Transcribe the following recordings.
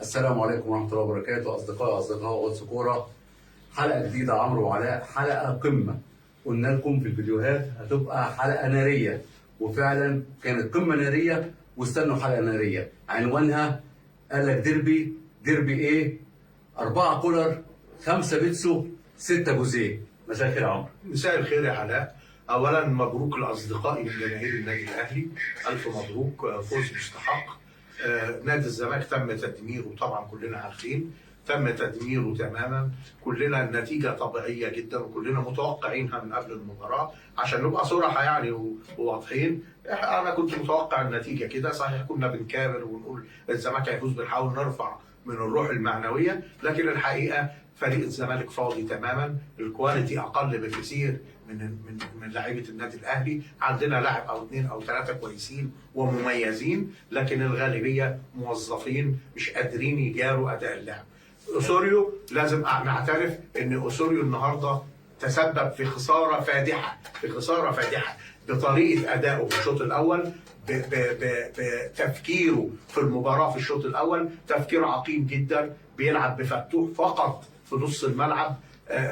السلام عليكم ورحمة الله وبركاته. اصدقائي اصدقاء قدس كوره، حلقة جديده، عمرو وعلاء، حلقة قمه. قلنا لكم في الفيديوهات هتبقى حلقة ناريه، وفعلا كانت قمة ناريه. واستنوا حلقة نارية عنوانها قال لك ديربي. ديربي ايه؟ 4 كولر، 5 بيتسو، 6 جوزيه. مساء الخير يا عمرو. مساء الخير يا علاء. اولا مبروك لاصدقائي من جماهير النادي الاهلي، الف مبروك، فوز مستحق. نادي الزمالك تم تدميره، طبعا كلنا عارفين تم تدميره تماما، كلنا النتيجة طبيعية جدا وكلنا متوقعينها من قبل المباراه، عشان نبقى صراحة يعني وواضحين. انا كنت متوقع النتيجة كده، صحيح كنا بنكابر ونقول الزمالك هيفوز، بنحاول نرفع من الروح المعنويه، لكن الحقيقة فريق الزمالك فاضي تماما، ال quality اقل بكثير من لعيبة النادي الاهلي. عندنا لاعب او اثنين او ثلاثة كويسين ومميزين، لكن الغالبية موظفين مش قادرين يجاروا اداء اللعب. اوسوريو لازم نعترف ان اوسوريو النهارده تسبب في خسارة فادحه، في خسارة فادحة بطريقة ادائه في الشوط الاول، بتفكيره في المباراة في الشوط الاول، تفكير عقيم جدا، بيلعب بفتوح فقط في نص الملعب.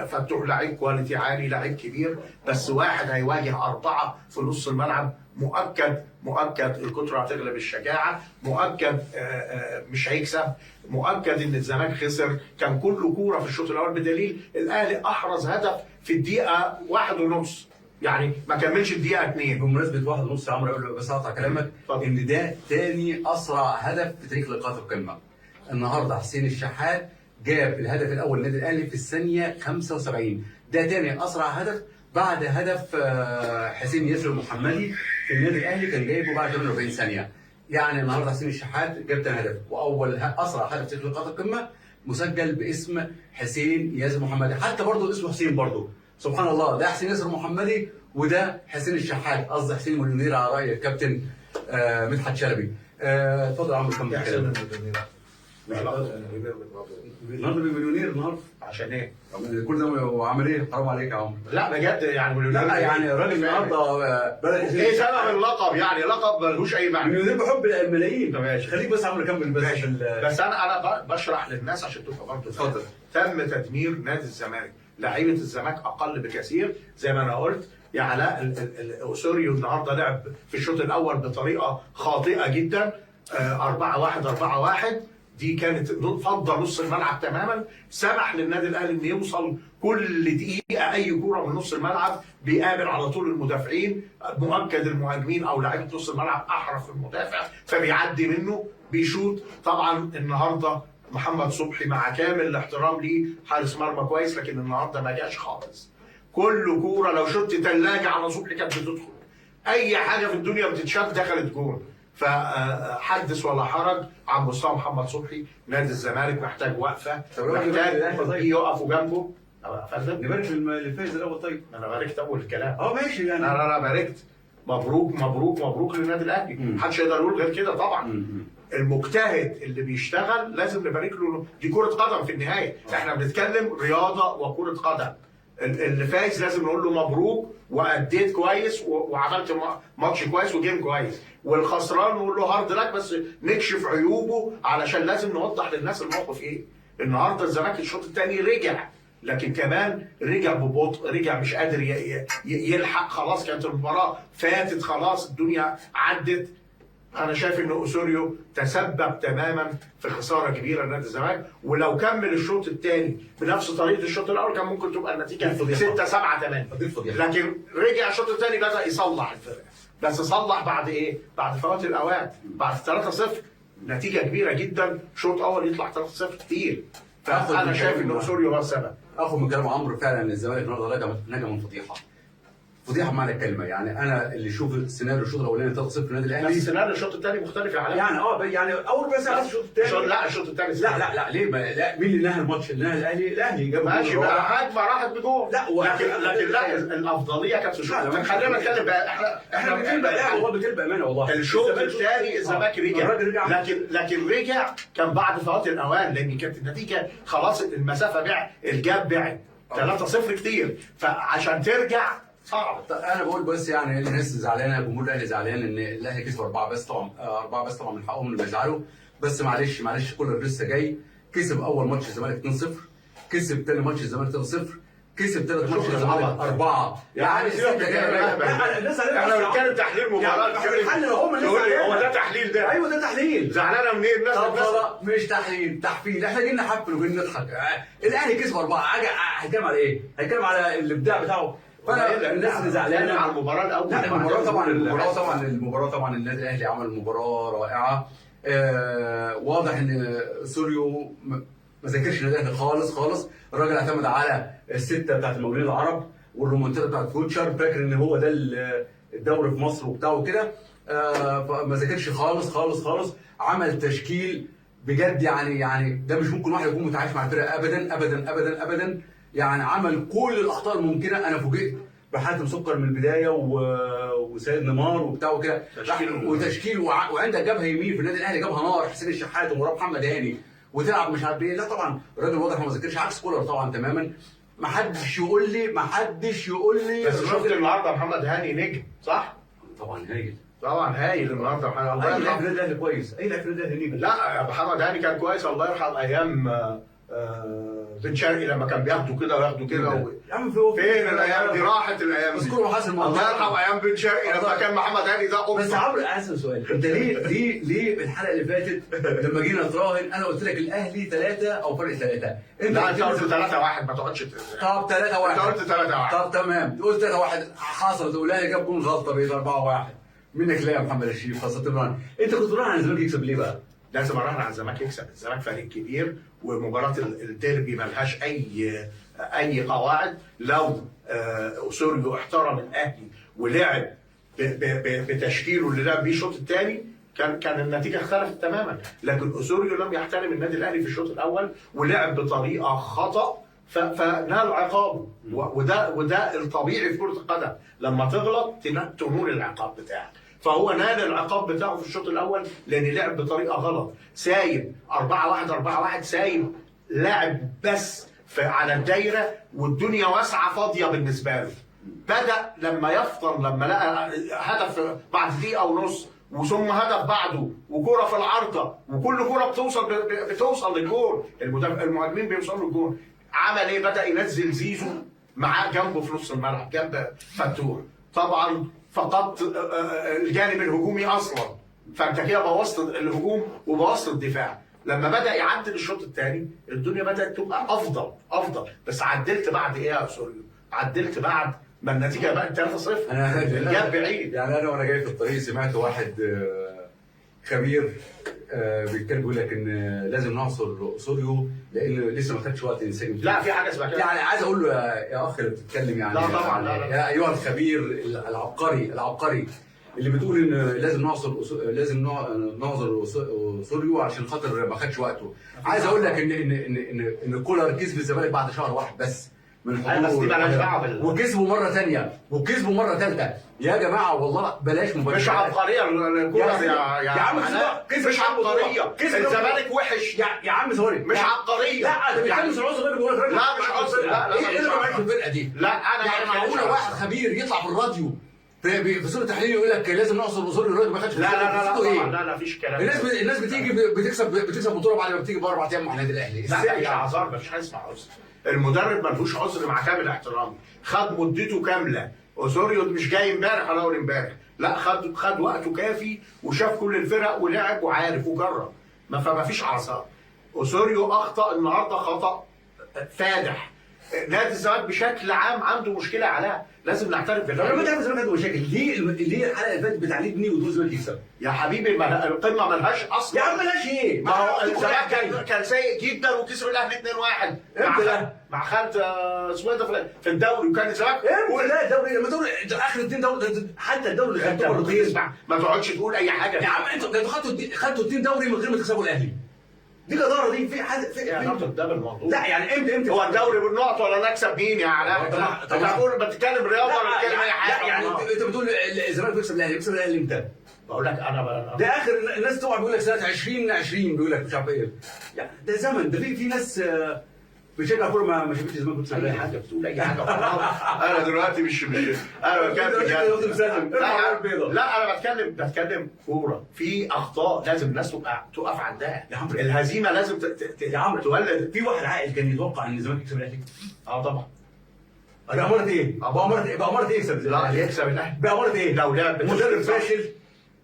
فتوح لعيب quality عالي، لعيب كبير، بس واحد هيواجه 4 في نص الملعب، مؤكد مؤكد الكترة هتغلب الشجاعة، مؤكد مش هيكسب، مؤكد ان الزمالك خسر. كان كله كورة في الشوط الاول، بدليل الاهلي احرز هدف في الدقيقة 1.5، يعني ما كملش الدقيقة 2. بمناسبة 1.5 يا عمرو، قبل بس اقطع كلامك، اتفضل. ان ده تاني اسرع هدف في تاريخ لقاءات القمه. النهارده حسين الشحات جاب الهدف الاول للنادي الاهلي في الثانية 75، ده تاني اسرع هدف بعد هدف حسين ياسر المحمدي في النادي الاهلي، كان جايبه بعد 48 ثانية. يعني النهارده حسين الشحات جاب تاني هدف واول اسرع هدف في تاريخ لقاءات القمه مسجل باسم حسين ياسر محمدي، حتى برضه اسمه حسين برضه، سبحان الله، ده حسين ياسر محمدي وده حسين الشحات، قصدي حسين مليونير على راي الكابتن مدحت شلبي. اتفضل يا عمرو كمل يا حسين كلامك. المليونير. علاقة المليونير بالموضوع؟ النهارده مليونير النهارده. عشان ايه؟ كل ده وعمل ايه؟ حرام عليك يا عمرو. لا بجد يعني مليونير. لا يعني الراجل النهارده بلد ايه سبب اللقب؟ يعني لقب ملهوش اي معنى. مليونير بحب الملايين. ماشي. خليك بس يا عمرو كمل بس. ماشي. بس انا بشرح للناس عشان تبقى برضه. اتفضل. تم تدمير نادي الزمالك، لعيبة الزمالك اقل بكثير زي ما انا قلت يا علاء. اوسوريو النهارده لعب في الشوط الاول بطريقة خاطئه جدا، 4-1 4-1، دي كانت فضى نص الملعب تماما، سمح للنادي الاهلي ان يوصل كل دقيقة اي كورة من نص الملعب بيقابل على طول المدافعين، مؤكد المهاجمين او لعيبة نص الملعب احرف المدافع فبيعدي منه بيشوط. طبعا النهارده محمد صبحي مع كامل الاحترام ليه حارس مرمى كويس، لكن النهارده ما جاش خالص. كل كورة لو شوت ثلاجه على صبحي كانت بتدخل، اي حاجة في الدنيا بتتشاف دخلت جون. فحدث ولا حرج عن مستوى محمد صبحي. نادي الزمالك محتاج وقفه، طب الراجل محتاج الأهلي طيب. يقفوا جنبه. يا فندم نبارك للفايز الاول. طيب انا باركت اول الكلام. ماشي يعني. لا لا لا باركت، مبروك مبروك مبروك للنادي الاهلي، محدش يقدر يقول غير كده طبعا. المجتهد اللي بيشتغل لازم نبارك له، دي كرة قدم في النهاية، احنا بنتكلم رياضة وكرة قدم. اللي فايز لازم نقول له مبروك وأديت كويس وعملت ماتش كويس و game كويس، والخسران نقول له hard luck، بس نكشف عيوبه علشان لازم نوضح للناس الموقف ايه. النهارده الزمالك الشوط الثاني رجع، لكن كمان رجع ببطء، رجع مش قادر يلحق، خلاص كانت المباراة فاتت، خلاص الدنيا عدت. انا شايف ان اوسوريو تسبب تماما في خسارة كبيرة لنادي الزمالك، ولو كمل الشوط الثاني بنفس طريقه الشوط الاول كان ممكن تبقى النتيجة فضيحة. 6 7 8، دي فضيحة. لكن رجع الشوط الثاني بدا يصلح الفرقة، بس صلح بعد ايه؟ بعد فوات الاوان، بعد 3-0، نتيجة كبيرة جدا، شوط اول يطلع 3-0 كتير. فانا شايف ان اوسوريو هو السبب. اخد من كلام عمرو فعلا ان الزمالك النهارده نجا من فضيحة. فضيحة بمعنى الكلمة، يعني انا اللي شوف السيناريو الشوط الاولاني 3-0 النادي الاهلي، بس سيناريو الشوط الثاني مختلف يا علاء. يعني يعني اول بس الشوط الثاني. لا الشوط الثاني لا لا لا ليه لا مين اللي نهى الماتش؟ اللي نهى الاهلي، الاهلي جاب ماشي بقى، هجمة راحت بجول. لا لكن لا الافضلية كانت في الشوط. خلينا نتكلم بقى، احنا بنتكلم بقى، والله بنتكلم بامانه والله. الشوط الثاني الزمالك رجع، لكن رجع كان بعد فوات الاوان، لان كانت النتيجة خلاص، المسافة بعد، الجاب بعد 3-0 كتير، فعشان ترجع صعب. انا بقول بس يعني الناس زعلانة، جمهور الاهلي زعلان ان الاهلي كسب 4 بس، طبعا 4 بس، طبعا من حقهم انهم يزعلوا. بس معلش معلش، كولر لسه جاي. كسب اول ماتش الزمالك 2-0، كسب تاني ماتش الزمالك 3-0، كسب تالت ماتش شغل الزمالك العبط. 4. يعني سيبك من الستة الكلام جاية. الأهبل. لا، الناس علينا احنا بس. بنتكلم تحليل مباراة. يعني احنا بنحلل اهو، لسه تقول لي هو علينا. ده تحليل ده؟ ايوه ده تحليل. زعلانة منين الناس؟ طب الناس خلاص، مش تحليل، تحفيل. احنا جينا نحفل وجينا نضحك. الاهلي كسب 4، هيتكلم على ايه؟ هيتكلم على الابداع بتاعه. فانا الناس اللي زعلانة على المباراة الاول. لا، المباراة طبعا، المباراة طبعا، المباراة طبعا النادي الاهلي عمل مباراة رائعة. واضح ان اوسوريو ما ذاكرش النادي الاهلي خالص خالص. الراجل اعتمد على الستة بتاعت المقاولين العرب والرومونتادا بتاعت فيوتشر، فاكر ان هو ده الدوري في مصر وبتاع وكده. فما ذاكرش خالص خالص خالص. عمل تشكيل بجد، يعني ده مش ممكن واحد يكون متعايش مع الفرقة ابدا ابدا ابدا ابدا. يعني عمل كل الاخطاء الممكنة. انا فوجئت بحاتم سكر من البداية وسيد نيمار وبتاع وكده، تشكيل. وتشكيل وعندك جبهة يمين في النادي الاهلي جبهة نار، حسين الشحات ومراد محمد هاني، وتلعب مش عارف ايه. لا طبعا الراجل واضح ما ذاكرش، عكس كولر طبعا تماما. ما حدش يقول لي، ما حدش يقول لي. بس شفت النهارده محمد هاني نجم، صح؟ طبعا هايل. طبعا هايل النهارده محمد، الله اي لاعب في يرحمه. النادي الاهلي كويس، اي لاعب في النادي الاهلي نجم. لا، محمد هاني كان كويس، الله يرحم ايام بن شرقي لما كان بياخده كده وياخده كده يا عم في فين الايام دي؟ راحت الايام بس دي. كله حاسس الموضوع. الله يرحم ايام بن شرقي لما كان محمد هاني ده قطة. بس عمرو، عايز اسال سؤال، انت ليه ليه ليه الحلقة اللي فاتت لما جينا نتراهن انا قلت لك الاهلي 3 او فرق 3، انت لا، انت قلت قلت 3-1، ما تقعدش طب 3-1. انت قلت 3-1. طب تمام، قلت 3-1 حصلت، والاهلي جاب جون غلطه بقيت 4-1 منك. لا يا محمد الشريف، خاصة طبعا انت كنت رايح على الزمالك يكسب ليه بقى؟ لازم اراهن على الزمالك يكسب. الزمالك فريق كبير، ومباراة الديربي ملهاش اي قواعد. لو اوسوريو احترم الاهلي ولعب بتشكيله اللي لعب بيه الشوط الثاني، كان النتيجة اختلفت تماما. لكن اوسوريو لم يحترم النادي الاهلي في الشوط الاول ولعب بطريقة خطا، فنال عقابه. وده الطبيعي في كره القدم، لما تغلط تنول العقاب بتاعك. فهو نال العقاب بتاعه في الشوط الاول لان لعب بطريقة غلط، سايب 4-1 4-1، سايب لاعب بس على الدايرة والدنيا واسعة فاضية بالنسبة له. بدا لما يفطن، لما لقى هدف بعد دقيقة ونص وثم هدف بعده وكره في العارضة، وكل كره بتوصل للجول، المهاجمين بيوصلوا للجول. عمل ايه؟ بدا ينزل زيزو معاه جنبه في نص الملعب جنب فتوح. طبعا فقدت الجانب الهجومي اصلا، فانت كده بوظت الهجوم وبوظت الدفاع. لما بدا يعدل الشوط الثاني الدنيا بدات تبقى افضل افضل. بس عدلت بعد ايه يا اوسوريو؟ عدلت بعد ما النتيجة بقت 3-0. ال gap بعيد. يعني انا وانا جاي في الطريق سمعت واحد خبير بيتكلم بيقول لك ان لازم نعصر اوسوريو لان لسه ما خدش وقت ينسجم. لا، في حاجة اسمها كده. يعني عايز اقول له يا اخ اللي بتتكلم، يعني لا طبعا، لا، لا. يا ايها الخبير العبقري العبقري اللي بتقول ان لازم نعصر لازم نعذر اوسوريو عشان خاطر ما خدش وقته. عايز اقول لك ان ان ان ان, إن كولر كسب الزمالك بعد شهر واحد بس من أيوة، بس دي حضوره. مالهاش دعوة وكسبوا مرة ثانية وكسبوا مرة ثالثة. يا جماعة والله بلاش مبالغات. مش عبقرية الكورة يا يا عم علاء. كسب مش عبقرية. كسب الزمالك وحش. يا عم sorry، مش عبقرية. لا ده بيتكلم في العذر، الراجل بيقول لك لا، مش عذر. لا، لا، ايه مش اللي ما عذر. معكش الفرقة دي؟ لا، انا يعني ما بتكلمش معقولة على واحد خبير يطلع في الراديو في صوره تحليل يقول لك لازم نعصر اوسوريو، الراجل ما خدش لا لا لا لا فرصته؟ طبعا ايه؟ لا لا، مفيش كلام. الناس بتيجي بتكسب بطوله بعد ما بتيجي ب4 ايام مع النادي الاهلي. لا، ازاي مفيش يعني؟ اعذار، مفيش حاجة اسمها عذر. المدرب ملهوش عذر مع كامل احترامي، خد مدته كاملة. اوسوريو مش جاي امبارح ولا اول امبارح، لا، خد وقته كافي وشاف كل الفرق ولعب وعارف وجرب، ما فما فيش اعذار. اوسوريو اخطا النهارده خطا فادح. نادي الزمالك بشكل عام عنده مشكلة علاء، لازم نعترف طب لما بالحقيقة. تعرف الزمالك عنده مشاكل، ليه الحلقة اللي فاتت بتعليقني وتقول الزمالك يكسب؟ يا حبيبي، ما القمه ملهاش اصلا. يا عم مالهاش ايه؟ ما هو الزمالك كان سيء جدا وكسب الاهلي 2-1 امتى ده؟ مع خالد اسمه ايه ده في الدوري، وكان الزمالك امتى؟ لا الدوري لما دوري اخر اثنين دوري، حتى الدوري اللي انت خدته مرتين. بتسمع، ما تقعدش تقول اي حاجة. يا عم انتوا خدتوا اثنين دوري من غير ما تكسبوا الاهلي. دي جداره دي في حد في يا نقطة ده بالموضوع. لا يعني امتى هو الدوري بالنقط ولا نكسب مين يا علاء؟ طبعا. انت بتقول بتتكلم رياضة ولا بتتكلم اي حاجة؟ لا يعني انت بتقول الزمالك بيكسب الاهلي، بيكسب الاهلي امتى؟ بقول لك انا ده اخر الناس تقع بيقول لك سنة 2020 بيقول لك مش عارف ايه. يعني ده زمن ده في ناس بتشجع كورة، ما شافتش الزمالك بيكسب اي الاهلي. حاجة، بتقول اي حاجة خلاص. انا دلوقتي مش انا بتكلم بجد. لا، لا، انا بتكلم كورة، في اخطاء لازم الناس تبقى تقف عندها. يا عمرو. الهزيمة لازم يا عمرو. تولد. في واحد عاقل كان يتوقع ان الزمالك يكسب الاهلي؟ اه طبعا. بأمارة ايه؟ بأمارة ايه؟ بأمارة ايه يكسب لا، الاهلي؟ يكسب الاهلي بأمارة ايه؟ لو لعب مدرب صح. فاشل،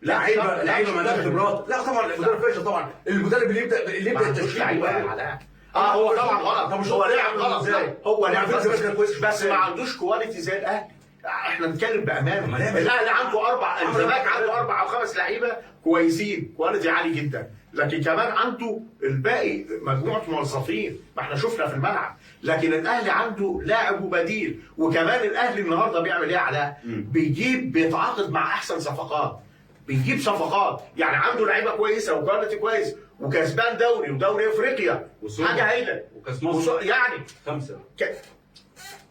لا، لعيبة لا، لعيبة ما عندهاش مش خبرات. لا طبعا المدرب فاشل طبعا، المدرب اللي ما يبدا عندوش التشكيل لعيبة مدرب. على هو طبعا غلط. طب مش هو لعب غلط. ازاي؟ لا، هو لعب على فكرة غلط الزمالك كان كويس. بس ما عندوش quality زي الاهلي. احنا بنتكلم بامانه. ما لعب. الاهلي عنده اربع، عمرو الزمالك عنده 4 او 5 لعيبة كويسين، quality عالي جدا، لكن كمان عنده الباقي مجموعة موظفين، ما احنا شفنا في الملعب. لكن الاهلي عنده لاعب وبديل، وكمان الاهلي النهارده بيعمل ايه علاء؟ بيجيب، بيتعاقد مع احسن صفقات، بيجيب صفقات، يعني عنده لعيبة كويسة و quality كويس، وكسبان دوري ودوري افريقيا، وسوبر. حاجة هايلة. وكاس مصر. يعني 5.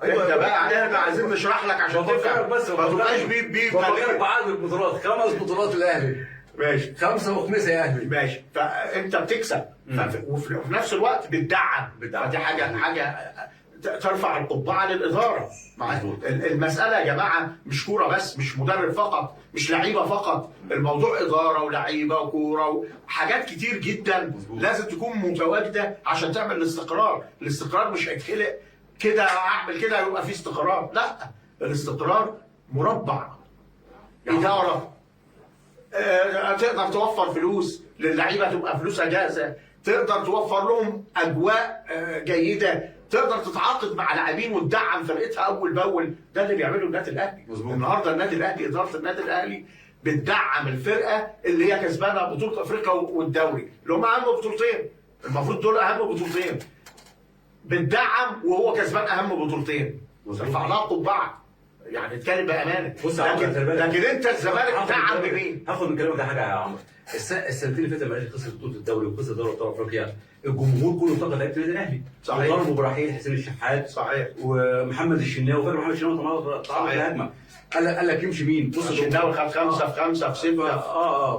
أيوة، انت بقى احنا عايزين نشرح لك عشان بفكرك تفهم، بس، ما تبقاش بيب بيب. بفكرك بعدد البطولات، 5 بطولات الاهلي. ماشي. 5 وخمسة يا اهلي. ماشي، فانت بتكسب، وفي نفس الوقت بتدعم. بتدعم. فدي حاجة ترفع القبعة للادارة. مظبوط. المسالة يا جماعة مش كورة بس، مش مدرب فقط، مش لعيبة فقط، الموضوع ادارة ولعيبة وكوره وحاجات كتير جدا. مظبوط. لازم تكون متواجدة عشان تعمل الاستقرار. الاستقرار مش هيتخلق كده، اعمل كده يبقى في استقرار، لا، الاستقرار مربع ادارة، تقدر توفر فلوس للعيبة تبقى فلوسها جاهزة، تقدر توفر لهم اجواء جيدة، تقدر تتعاقد مع لاعبين وتدعم فرقتها اول باول. ده اللي بيعمله النادي الاهلي. مظبوط. النهارده النادي الاهلي، ادارة النادي الاهلي بتدعم الفرقة اللي هي كسبانه بطوله افريقيا والدوري، اللي هم اهم بطولتين، المفروض دول اهم بطولتين، بتدعم وهو كسبان اهم بطولتين. مظبوط. ترفع لها قبعه، يعني اتكلم بامانه. بص يا عمرو، لكن خلي بالك. لكن انت الزمالك هاخد دعم من كلامك- بمين؟ هاخد من كلامك ده حاجة يا عمرو. السنتين اللي فاتت لما الاهلي خسر بطوله الدوري وخسر دوري ابطال افريقيا، الجمهور كله انتقد لعيبة النادي الاهلي. صحيح. وطالبوا برحيل حسين الشحات صحيح. ومحمد الشناوي. فاكر محمد الشناوي طبعا تعرض صحيح. لهجمه، قال لك يمشي مين؟ بص الشناوي خد 5 في 5 في 6،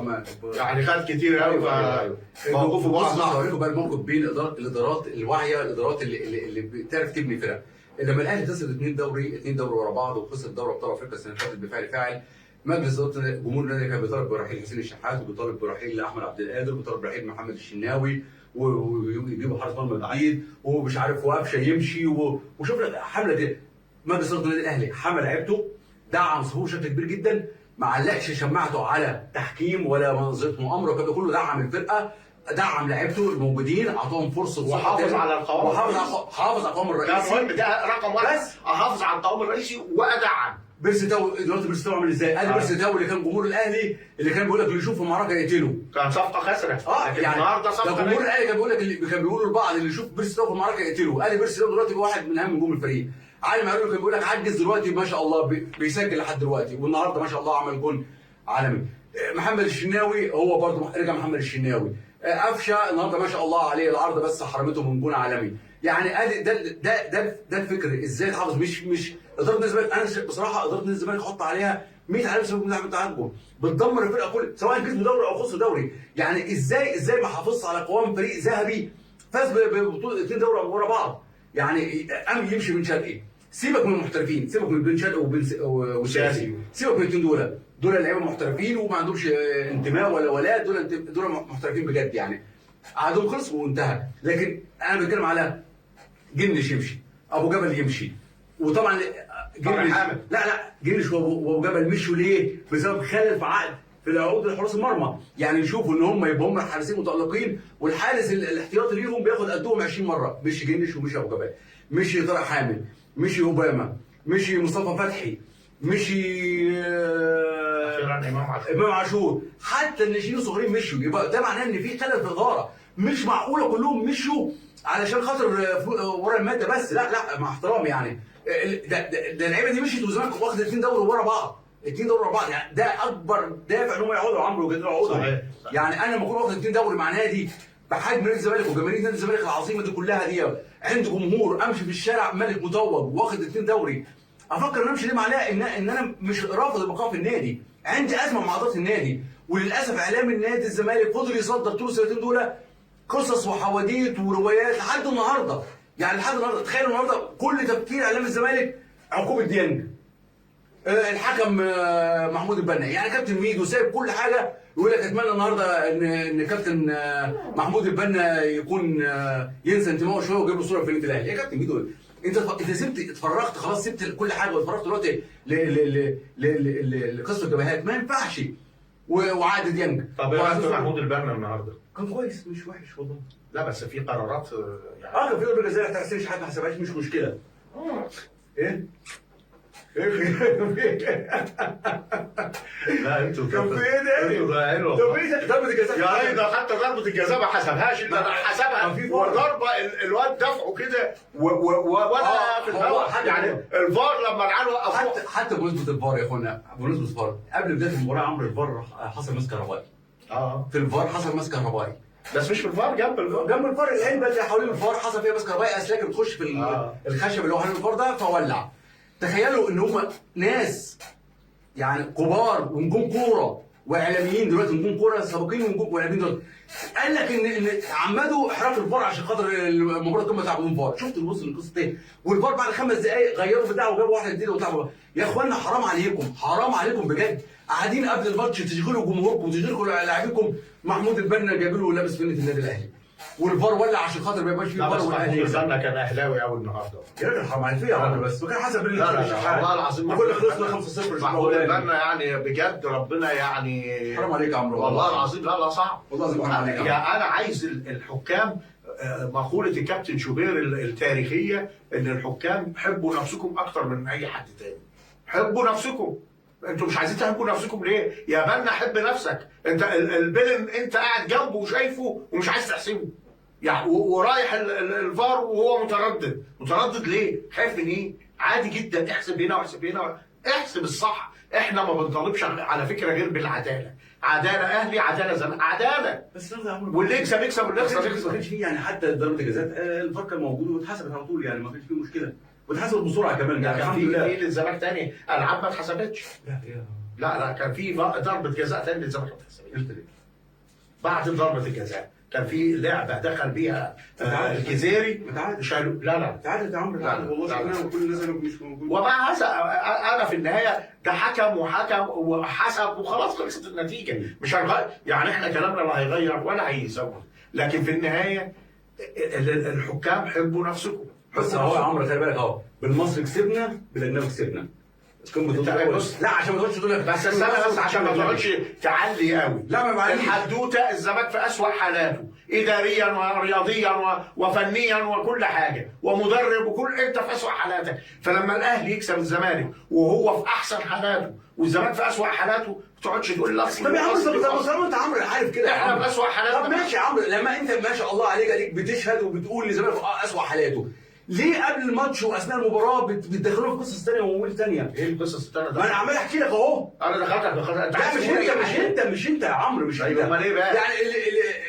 ما يعني خد كتير قوي. ايوه ايوه. موقفه بص صعب. هوريكم بقى الموقف بين الادارات الواعية، الادارات اللي بتعرف تبني فرق. لما الاهلي خسر 2 دوري ورا بعض، وخسر دوري ابطال افريقيا السنة اللي فاتت بفعل فاعل، مجلس ادارة جمهور النادي كان بيطالب برحيل حسين الشحات، وبيطالب برحيل احمد عبد القادر، وبيطالب برحيل محمد الشناوي، ويجيبوا حارس مرمى جديد، ومش عارف وقفشه يمشي، وشفنا الحملة دي. مجلس ادارة النادي الاهلي حمل لعيبته، دعم صفوفه بشكل كبير جدا، ما علقش شماعته على تحكيم ولا منظمة مؤامرة وكده، كله دعم الفرقة، دعم لعيبته الموجودين، اعطاهم فرصة وحافظ تاني. على القوام وحافظ الرئيسي. حافظ على القوام ده الرئيسي. مهم، ده رقم واحد. بس. احافظ على القوام الرئيسي وادعم. بيرسي تاو دلوقتي، بيرسي تاو عامل ازاي؟ قال بيرسي تاو اللي كان جمهور الاهلي اللي كان بيقول لك اللي يشوفه معركة يقتله. كان صفقة خسره، لكن يعني النهارده ده صفقة جمهور ناجحة. الاهلي كان بيقول لك، اللي كان بيقولوا لبعض اللي يشوف بيرسي تاو في المعركة يقتله. قال بيرسي تاو دلوقتي واحد من اهم نجوم الفريق. علي معلول كان بيقول لك عجز، دلوقتي ما شاء الله بيسجل لحد دلوقتي، والنهارده ما شاء الله عمل جون عالمي. محمد الشناوي هو برضه رجع محمد الشناوي. قفشه النهارده ما شاء الله عليه، العارضة بس حرمته من جون عالمي. يعني ادي ده الفكر، ازاي تحافظ. مش ادارة نادي الزمالك، انا بصراحة ادارة نادي الزمالك احط عليها 100 علامة استفهام من بتاعتكم، بتدمر الفرقة كل، سواء كسبوا دوري او خسروا دوري. يعني ازاي ما حافظش على قوام فريق ذهبي فاز ببطولة 2 دوري ورا بعض؟ يعني قام يمشي بن شرقي، سيبك من المحترفين، سيبك من بن شرقي وبن وساسي، سيبك من الاثنين دول، دول لعيبة محترفين وما عندهمش انتماء ولا ولاء، دول محترفين بجد، يعني عقدهم خلص وانتهى. لكن انا بتكلم على جنش يمشي، ابو جبل يمشي، وطبعا جنش حامد. لا لا، جنش وابو جبل مشوا ليه؟ بسبب خلل في عقد في العقود لحراس المرمى، يعني يشوفوا ان هم يبقوا هم الحارسين متالقين، والحارس الاحتياطي ليهم بياخد قدهم 20 مرة. مشي جنش ومشي ابو جبل، مشي طارق حامد، مشي اوباما، مشي مصطفى فتحي، مشي اخيرا امام عاشور. امام عاشور، حتى الناشئين الصغيرين مشوا. يبقى ده معناه ان في خلل في الادارة. مش معقولة كلهم مشوا علشان خاطر ورا المادة بس. لا لا، مع احترامي يعني، ده اللعيبة دي مشيت والزمالك واخد 2 دوري ورا بعض، 2 دوري ورا بعض، يعني ده اكبر دافع ان هم يقعدوا عمرو ويجددوا عقودهم. صحيح. يعني انا لما اكون واخد 2 دوري مع نادي بحجم نادي الزمالك وجماهير نادي الزمالك العظيمة دي كلها دي، عند جمهور، امشي في الشارع ملك متوج واخد 2 دوري، افكر ان امشي ليه؟ معناه ان انا مش رافض البقاء في النادي، عندي ازمة مع ادارة النادي. وللاسف اعلام النادي الزمالك فضل يصدر طول السنتين دول قصص وحواديت وروايات لحد النهارده. يعني لحد النهارده تخيلوا النهارده كل تفكير اعلام الزمالك عقوبه ديانج، الحكم محمود البنا، يعني كابتن ميدو سايب كل حاجة يقول لك اتمنى النهارده ان كابتن محمود البنا يكون ينسى انتمائه شوية ويجيب له صوره في النادي الاهلي. يا كابتن ميدو انت سبت، اتفرغت خلاص، سبت كل حاجة واتفرغت دلوقتي لقصة الجبهات، ما ينفعش. وعقد ديانج. طب ايه رايك في محمود البنا النهارده؟ كان كويس، مش وحش والله. لا بس في قرارات يعني كان في ضربه جزاء تحسين شحات ما حسبهاش، مش مشكلة. ايه؟ ايه؟ لا انتوا كان في ايه تاني؟ انتوا ضايعين طب والله. ايه ضربه الجزاء؟ يا راجل ده حتى ضربة الجزاء ما حسبهاش، ده حسبها ما في فار. وضربة الواد دفعه كده ولا في هو الهواء حاجة يعني كده. الفار لما العيال وقفوه. حتى بمناسبة الفار يا اخوانا، بمناسبة الفار قبل بداية المباراة عمرو الفار حصل مس كهربائي. في الفار حصل مس كهربائي. بس مش في الفار، جنب الفار. جنب الفار، العلبة اللي حوالين الفار حصل فيها مس كهربائي، اسلاك بتخش في الخشب اللي هو حوالين الفار ده فولع. تخيلوا ان هم ناس يعني كبار ونجوم كورة واعلاميين دلوقتي، نجوم كورة سابقين ونجوم واعلاميين دلوقتي، قال لك ان عمدوا احراق الفار عشان خاطر المباراة القمه بتاع بدون فار. شفت الوصل لقصة ايه؟ والفار بعد 5 دقائق غيروا بتاعه وجابوا واحدة جديدة وبتاع. يا اخوانا حرام عليكم، حرام عليكم بجد. قاعدين قبل الماتش تشغلوا جمهوركم وتشغلوا لاعبيكم. محمود البنا جاب له لابس فنه النادي الاهلي، والفار ولع عشان خاطر ما يبقاش فيه لا فار بس محمود والاهلي يكسب. البنا كان اهلاوي قوي النهارده. يا راجل حرام عليك يا عمرو، بس وكان حسب لا لا لا والله العظيم كل خلصنا 5-0. محمود البنا يعني بجد ربنا يعني حرام عليك يا عمرو والله العظيم. لا لا صعب والله العظيم حرام عليك يا عمرو. يعني انا عايز الحكام، مقولة الكابتن شوبير التاريخية، ان الحكام حبوا نفسكم اكتر من اي حد تاني. حبوا نفسكم، انتوا مش عايزين تحبوا نفسكم ليه؟ يا بنا حب نفسك، انت البلن انت قاعد جنبه وشايفه ومش عايز تحسبه. يعني ورايح الفار وهو متردد، متردد ليه؟ خايف من ايه؟ عادي جدا، احسب هنا واحسب هنا، احسب الصح. احنا ما بنطالبش على فكرة غير بالعدالة، عدالة اهلي، عدالة زمان، عدالة. بس يا عمرو واللي يكسب يكسب واللي يخسر ما يخسر. كانش فيه يعني حتى ضربه الجزاء الفار كان موجود واتحسبت على طول، يعني ما كانش فيه مشكلة واتحسبت بسرعة كمان، يعني كان الحمد في لله. في للزمالك تاني العاب ما اتحسبتش. لا يا لا لا كان في ضربه جزاء تاني للزمالك ما اتحسبتش. قلت ليه؟ بعد ضربه الجزاء كان في لعبه دخل بيها الجزيري متعادل. شالوا. لا لا تعادل يا عمرو، لا، تعادل والله، لا، لا. شفناها وكل الناس قالوا مش موجود. ومع هذا انا في النهاية ده حكم وحكم وحسب وخلاص خلصت النتيجة، مش هنغير يعني، احنا كلامنا لا هيغير ولا هيزود، لكن في النهاية الحكام حبوا نفسكم. بس اهو يا عمرو خلي بالك اهو، بالمصري كسبنا، بالاجنبي كسبنا. قمة انت الأول. بص. لا عشان ما تقعدش تقول لك بس استنى، بس عشان ما تقعدش تعلي قوي. لا ما بعليش. الحدوتة الزمالك في اسوأ حالاته اداريا ورياضيا وفنيا وكل حاجة ومدرب وكل، انت في اسوأ حالاتك. فلما الاهلي يكسب الزمالك وهو في احسن حالاته والزمالك في اسوأ حالاته، ما تقعدش تقول لا اصل طب يا عمرو، أصل طب أصل. طالما انت عمرو عارف كده يا احنا عمرو. في اسوأ حالاتنا. طب ماشي يا عمرو، لما انت ما شاء الله عليك اديك بتشهد وبتقول للزمالك في اسوأ حالاته، ليه قبل الماتش واثناء المباراة بتدخلوه في قصص ثانية وامور ثانية؟ ايه القصص الثانية ما انا عمال احكي لك اهو. انا دخلتك انت لا عايز مش تقول انت، أي مش حاجة. انت، مش انت يا عمرو، مش انت. ايوه، امال ايه بقى؟ يعني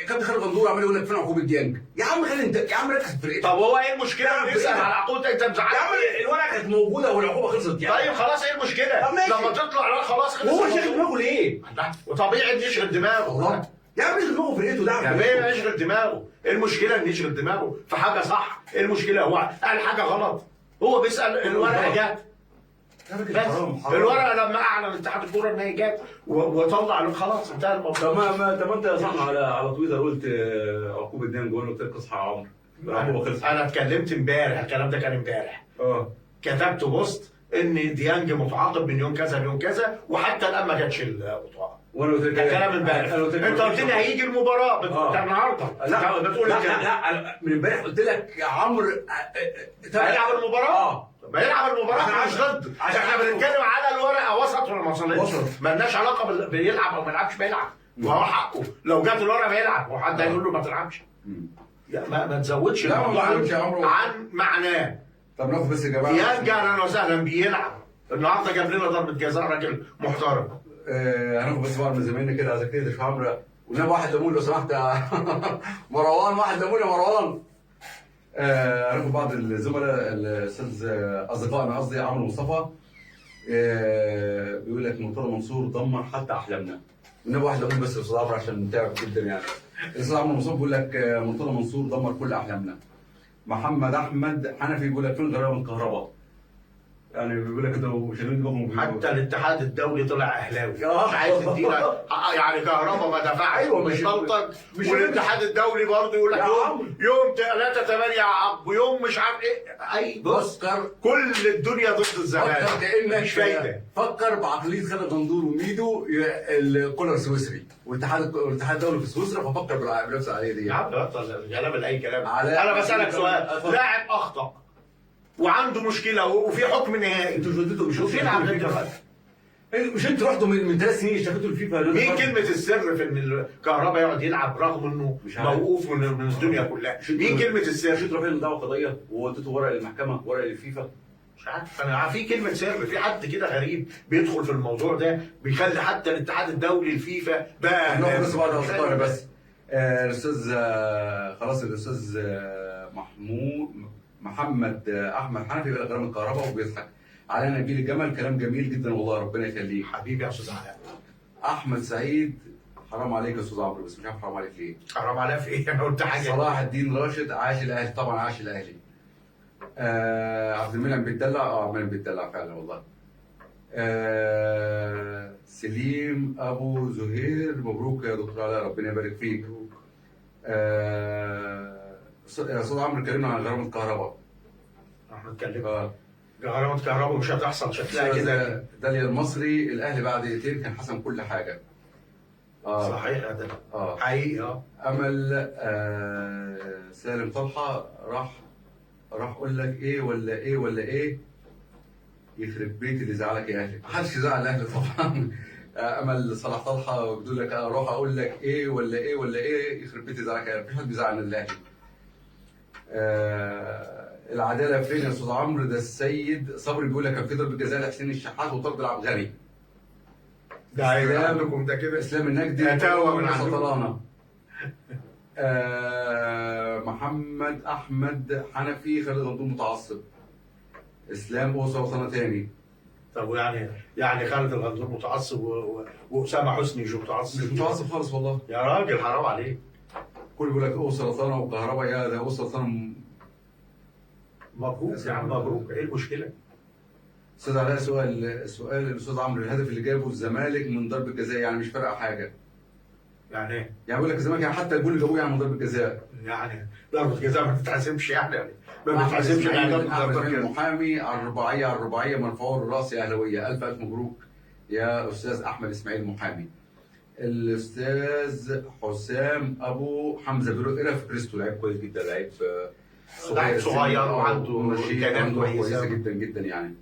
كابتن خالد غندور عمال يقول لك فين عقوبه ديانج؟ يا عم خالد انت يا عم ركز في فرقتك. طب هو ايه المشكلة؟ لا، نسال على عقوبه انت مزعل يا عم الورقة كانت موجودة والعقوبة خلصت يعني. طيب خلاص ايه المشكلة؟ طب ماشي. لما تطلع لا خلاص خلص وهو الموضوع. شاغل دماغه ليه؟ لا، وطبيعي ان يشغل دماغه. الله يا عم يشغل دماغه فرقته ده. يعني ايه يشغل دماغه؟ ايه المشكلة ان يشغل دماغه في حاجة صح؟ ايه المشكلة؟ هو قال حاجة غلط، هو بيسال الورقة جت بس. حرام حرام. الورقة لما اعلن اتحاد الكورة ان هي جت وطلع له خلاص انتهى الموضوع. طب ما طب انت يا صاحبي على تويتر قلت عقوبه ديانج، وانا قلت لك اصحى يا عمرو العقوبة خلصت. انا اتكلمت امبارح، الكلام ده كان امبارح، كتبت post ان ديانج متعاقب من يوم كذا ليوم كذا، وحتى الان ما جاتش البطاقة. وانا قلت لك ده كلام امبارح. أنا قلت لك انت قلت لي هيجي المباراة بتاع النهارده. لا بتقول لا لي لا, لا من امبارح قلت لك يا عمرو هيلعب المباراة؟ ما يلعب المباراة، احنا مش ضد، عشان احنا بنتكلم على الورقة وسط ولا ما وصلتش. وصلت. مالناش علاقة بيلعب او ما يلعبش، بيلعب وهو حقه، لو جت الورقة بيلعب، وحد هيقول له ما تلعبش؟ يا ما تزودش لا، ما الموضوع تزودش يا عمرو. عن معناه. طب ناخد بس يا جماعة ديانج اهلا وسهلا بيلعب النهارده، جاب لنا ضربه جزاء، راجل محترم. هناخد بس بعض من زمايلنا كده عايزك تهدى يا عمرو، والنبي واحد ليمون لو سمحت يا مروان، واحد ليمون يا مروان. هناخد بعض الزملاء، الاستاذ اصدقائنا قصدي عمرو مصطفى، بيقول لك مرتضى منصور دمر حتى احلامنا. والنبي واحد ليمون بس يا استاذ عمرو عشان تعب جدا يعني. الاستاذ عمرو مصطفى بيقول لك مرتضى منصور دمر كل احلامنا. محمد احمد حنفي بيقول لك فين غرامة الكهرباء؟ يعني بيقول لك انتوا شايلين دماغهم. حتى الاتحاد الدولي طلع اهلاوي، آه. مش عايز يدينا يعني كهربا ما دفعش. أيوة، مش بلطج. مش والاتحاد الدولي برضه يقول لك يا يوم عم. يوم 3/8 عقب، ويوم مش عارف ايه. اي بص، فكر كل الدنيا ضد الزمالك، فكر كانك مش فايده. فكر بعقلية خالد غندور وميدو، الكولر السويسري والاتحاد الدولي في سويسرا، ففكر بنفس العقلية دي. يا عم بطل كلام اي كلام. علاء انا بسالك سؤال، اتفضل. لاعب اخطا وعنده مشكلة وفي حكم نهائي، انتوا مش وديتوا مش وبيلعب لغاية دلوقتي. مش انتوا رحتوا من 3 سنين اشتكيتوا الفيفا؟ مين كلمة السر في ان الكهرباء يقعد يلعب رغم انه مش عارف. موقوف من الدنيا كلها؟ مش انتوا- مين كلمة مش السر؟ انتوا رافعين دعوه قضية ووديتوا ورق للمحكمة، ورق للفيفا؟ مش عارف انا، في كلمة سر، في حد كده غريب بيدخل في الموضوع ده بيخلي حتى الاتحاد الدولي الفيفا بقى. ناخد بس بعض الاصدقاء بس. الاستاذ خلاص، الاستاذ محمود محمد احمد حنفي بقى غرام الكهرباء وبيضحك. علاء نبيل الجمل، كلام جميل جدا والله، ربنا يخليك. حبيبي يا استاذ علاء. احمد سعيد، حرام عليك يا استاذ عمرو، بس مش عارف حرام عليك ليه. حرام عليا في ايه؟ انا قلت حاجة؟ صلاح الدين راشد، عاش الاهلي طبعا، عاش الاهلي. عبد المنعم بيتدلع، عبد المنعم بيتدلع فعلا والله. سليم ابو زهير، مبروك يا دكتور علاء، ربنا يبارك فيك. يا استاذ عمرو، اتكلمنا عن غرامة الكهرباء. احنا اتكلمنا. غرامة كهرباء مش هتحصل شكلها كده. داليا المصري، الاهلي بعد دقيقتين كان حسم كل حاجة. صحيح يا ده. حقيقي. امل سالم طلحة، راح اقول لك ايه ولا ايه ولا ايه، يخرب بيت اللي زعلك يا اهلي. محدش يزعل الاهلي طبعا. امل صلاح طلحة بتقول لك اروح اقول لك ايه ولا ايه ولا ايه، يخرب بيت اللي زعلك يا اهلي. مفيش حد بيزعل الاهلي. العدالة فين يا استاذ عمرو؟ ده السيد صبري بيقول لك كان في ضربه جزاء لحسين الشحات وطرد العبد غني. ده هيبقى عندكم ده كده. اسلام النجدي، اتاوى من عندكم. سطرانه. محمد احمد حنفي، خالد غندور متعصب. اسلام اوصى وطنه تاني. طب ويعني يعني خالد الغندور متعصب واسامة حسني مش متعصب؟ مش متعصب خالص والله. يا راجل حرام عليك. كل بيقول لك اوصى وطنه وكهرباء، يا ده اوصى وطنه. مبروك يا عم، مبروك، ايه المشكلة؟ استاذ علاء، سؤال الاستاذ عمرو، الهدف اللي جابه الزمالك من ضربه جزاء يعني مش فارقه حاجة. يعني ايه؟ يعني بيقول لك الزمالك يعني حتى الجول اللي جابوه يعني من ضربه جزاء. يعني ضربة جزاء ما بتتحسبش، يعني ما بتتحسبش احمد يعني ضربة اسماعيل جزاء. المحامي، على الرباعية على الرباعية مرفوع الراس يا اهلاويه، الف الف مبروك يا استاذ احمد اسماعيل المحامي. الاستاذ حسام ابو حمزة بيقول ايه في كريستو، لعيب كويس جدا، لعيب لعيب السن، صغير وعنده ونشيط، إمكانيات وعنده كويسة. كويسة جدا جدا يعني.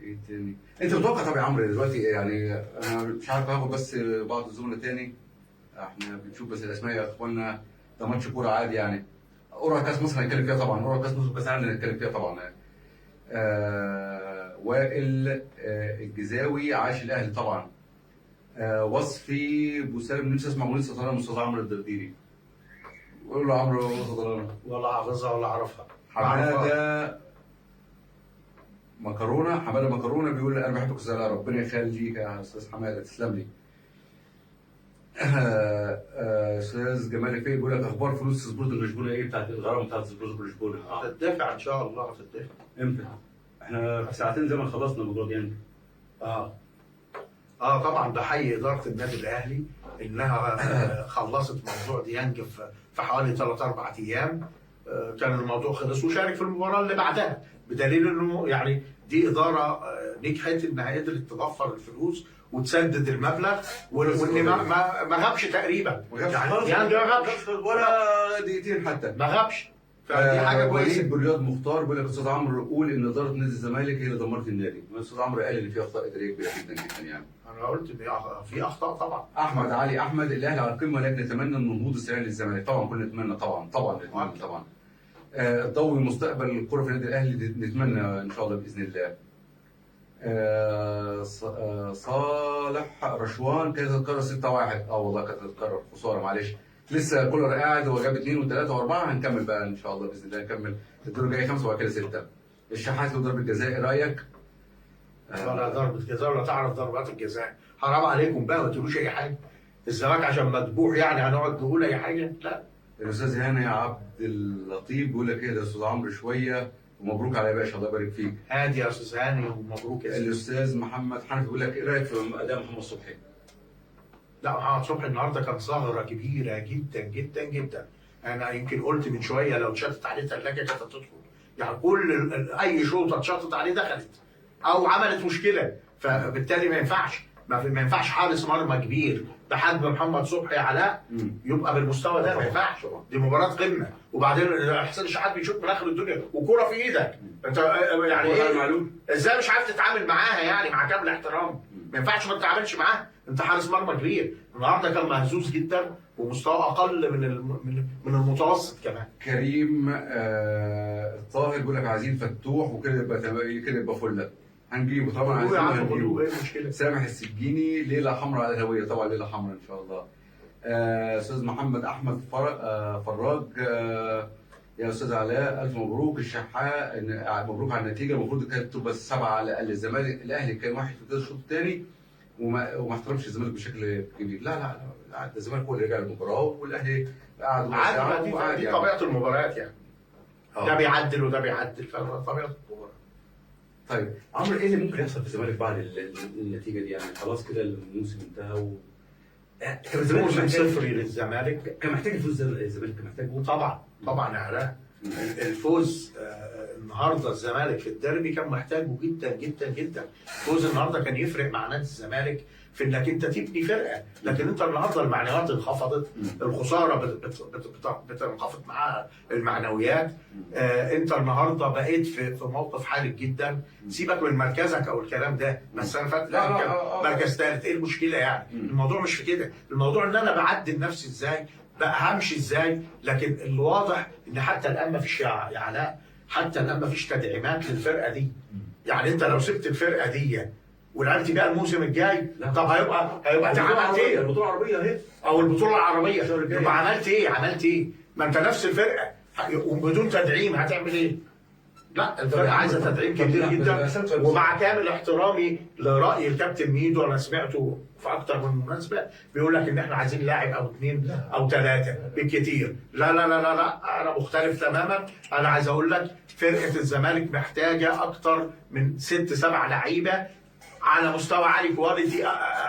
ايه تاني؟ انت متوقع طب يا عمرو دلوقتي يعني، انا مش عارف، هاخد بس بعض الزملاء تاني، احنا بنشوف بس الاسماء يا اخوانا، ده ماتش كورة عادي يعني. قرعه كاس مصر هنتكلم فيها طبعا، قرعه كاس مصر وكاس العالم هنتكلم فيها طبعا يعني. وائل الجزاوي، عاش الاهلي طبعا. وصفي بوسالم، نفسي اسمع اغنية سطرانه من استاذ عمرو الدرديري. قول له عمرو سطرانه. ولا حافظها ولا اعرفها. حمادة مكرونه، حمادة مكرونه بيقول انا بحبك استاذ علاء، ربنا يخليك يا استاذ حمادة، تسلم لي. استاذ جمال فيه بيقول لك اخبار فلوس سبورتنج لشبونه ايه، بتاعت الغرامة بتاعت سبورتنج لشبونه؟ هتدفع ان شاء الله، هتدفع. امتى؟ احنا في ساعتين زي ما خلصنا الموضوع ده يعني. طبعا بحيي ادارة النادي الاهلي انها خلصت موضوع ديانج في حوالي 3 4 ايام. كان الموضوع خلص وشارك في المباراة اللي بعدها، بدليل انه يعني دي ادارة نجحت انها قدرت توفر الفلوس وتسدد المبلغ، وان ما غابش تقريبا. ما غابش يعني خالص. ديانج ما غابش ولا دقيقتين حتى. ما غابش، فدي حاجة كويسة. وليد برياض مختار بيقول لك استاذ عمرو قول ان ادارة نادي الزمالك هي اللي دمرت النادي. الاستاذ عمرو قال ان في اخطاء ادارية كبيرة جدا جدا يعني. انا قلت ان في اخطاء طبعا. احمد علي احمد، الاهلي على القمه ولكن نتمنى النهوض السريع للزمالك. طبعا كلنا نتمنى، طبعا طبعا نتمنى طبعا. ضوي مستقبل الكره في النادي الاهلي، نتمنى ان شاء الله باذن الله. صالح رشوان، كانت تتكرر 6-1. والله كانت تتكرر، خسارة معلش. لسه كولر قاعد، هو جاب 2 و3 و4، هنكمل بقى ان شاء الله باذن الله، نكمل الدور الجاي 5 وبعد كده 6. الشحات له ضربه جزاء، ايه رايك؟ ولا ضربة جزاء ولا تعرف ضربات الجزاء، حرام عليكم بقى، ما تقولوش اي حاجة. الزمالك عشان مذبوح يعني هنقعد نقول اي حاجة؟ لا. الاستاذ هاني عبد اللطيف بيقول لك ايه ده يا استاذ عمرو شوية، ومبروك على يا باشا، الله يبارك فيك. هادي يا استاذ هاني ومبروك يا سيدي. الاستاذ محمد حنفي بيقول لك ايه رايك في اداء محمد صبحي؟ لا، محمد صبحي النهارده كان ثغره كبيرة جدا جدا جدا. انا يمكن قلت من شوية لو اتشطت عليه ثلاجه كانت هتدخل، يعني كل اي شوطه اتشطت عليه دخلت او عملت مشكلة، فبالتالي ما ينفعش، ما ينفعش حارس مرمى كبير بحجم محمد صبحي علاء يبقى بالمستوى ده، ما ينفعش. دي مباراة قمة. وبعدين حسين الشحات بيشوط من اخر الدنيا وكوره في ايدك، انت يعني ايه ازاي مش عارف تتعامل معاها؟ يعني مع كامل احترام ما ينفعش ما تتعاملش معاها، انت حارس مرمى كبير. النهارده كان مهزوز جدا ومستواه اقل من المتوسط كمان. كريم الطاهر بيقول لك عايزين فتوح وكده يبقى كده يبقى فله، هنجيبه طبعا، عايزين هنجيبه. ايه المشكلة؟ سامح السجيني ليلة حمراء على الهوية، طبعا ليلة حمراء ان شاء الله. استاذ محمد احمد فراج، يا استاذ علاء الف مبروك الشحات، مبروك على النتيجة، المفروض كانت تبقى 7 على الاقل. الزمالك الاهلي كان وحش في الشوط الثاني وما احترمش الزمالك بشكل كبير. لا لا لا، ده الزمالك هو اللي رجع المباراة والاهلي قعد. عادي، دي طبيعة المباريات يعني، ده بيعدل وده بيعدل، فطبيعه المباراة. طيب عمرو، ايه اللي ممكن يحصل في الزمالك بعد النتيجة دي؟ يعني خلاص كده الموسم انتهى كان موسم صفري للزمالك، كان محتاج الفوز، الزمالك كان محتاجه طبعا طبعا يا علاء. الفوز النهارده الزمالك في الديربي كان محتاجه جدا جدا جدا. فوز النهارده كان يفرق مع نادي الزمالك في انك انت تبني فرقه، لكن انت النهارده المعنويات انخفضت، الخسارة بتنخفض معاها المعنويات. انت النهارده بقيت في موقف حرج جدا، سيبك من مركزك او الكلام ده، بس انا فات مركز ثالث، ايه المشكلة يعني؟ الموضوع مش في كده، الموضوع ان انا بعدل نفسي ازاي، بقى همشي ازاي. لكن الواضح ان حتى الان ما فيش يا علاء، حتى الان ما فيش تدعيمات للفرقة دي. يعني انت لو سبت الفرقة دي ولعبت بيها الموسم الجاي، طب هيبقى انت عملت ايه؟ البطولة العربية اهي، او البطولة العربية، يبقى عملت ايه؟ عملت ايه؟ ما انت نفس الفرقة وبدون تدعيم هتعمل ايه؟ لا، الفرقة عايزه تدعيم كبير جدا. ومع كامل احترامي لراي الكابتن ميدو، انا سمعته في اكتر من مناسبة بيقول لك ان احنا عايزين لاعب او اثنين او ثلاثة بالكثير. لا لا لا لا لا، انا مختلف تماما. انا عايز اقول لك فرقه الزمالك محتاجه اكتر من 6 7 لعيبة على مستوى عالي، quality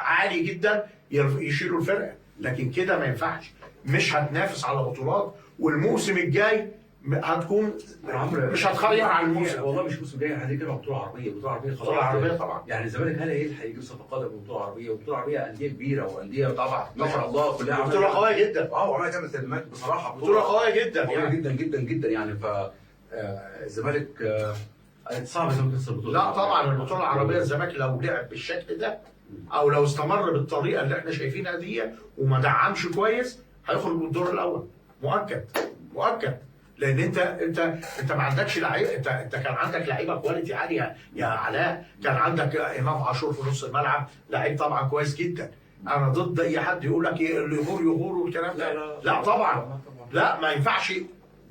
عالي جدا، يشيلوا الفرقة. لكن كده ما ينفعش، مش هتنافس على بطولات، والموسم الجاي هتكون مش هتخير على الموسم. والله مش الموسم الجاي، هتيجي بطوله عربية، بطوله عربية خلاص، بطوله عربية طبعا. يعني الزمالك هل هيلحق يجيب صفقات بطوله عربية؟ وبطولة عربية اندية كبيرة وانديه طبعا ما شاء الله كلها بطوله قوية جدا. وعماله تعمل تدعيمات بصراحة، بطوله قوية جدا، قوية جدا جدا جدا يعني. ف الزمالك صعب الزمالك يخسر البطولة. لا طبعا البطولة العربية الزمالك لو لعب بالشكل ده او لو استمر بالطريقة اللي احنا شايفينها دي وما دعمش كويس هيخرج من الدور الاول، مؤكد مؤكد. لان انت انت انت ما عندكش لعيبة، انت كان عندك لعيبة quality عالية يا علاء، كان عندك امام عاشور في نص الملعب لعيب طبعا كويس جدا. انا ضد اي حد يقول لك اللي يغور يغور والكلام ده، لا طبعا، لا ما ينفعش.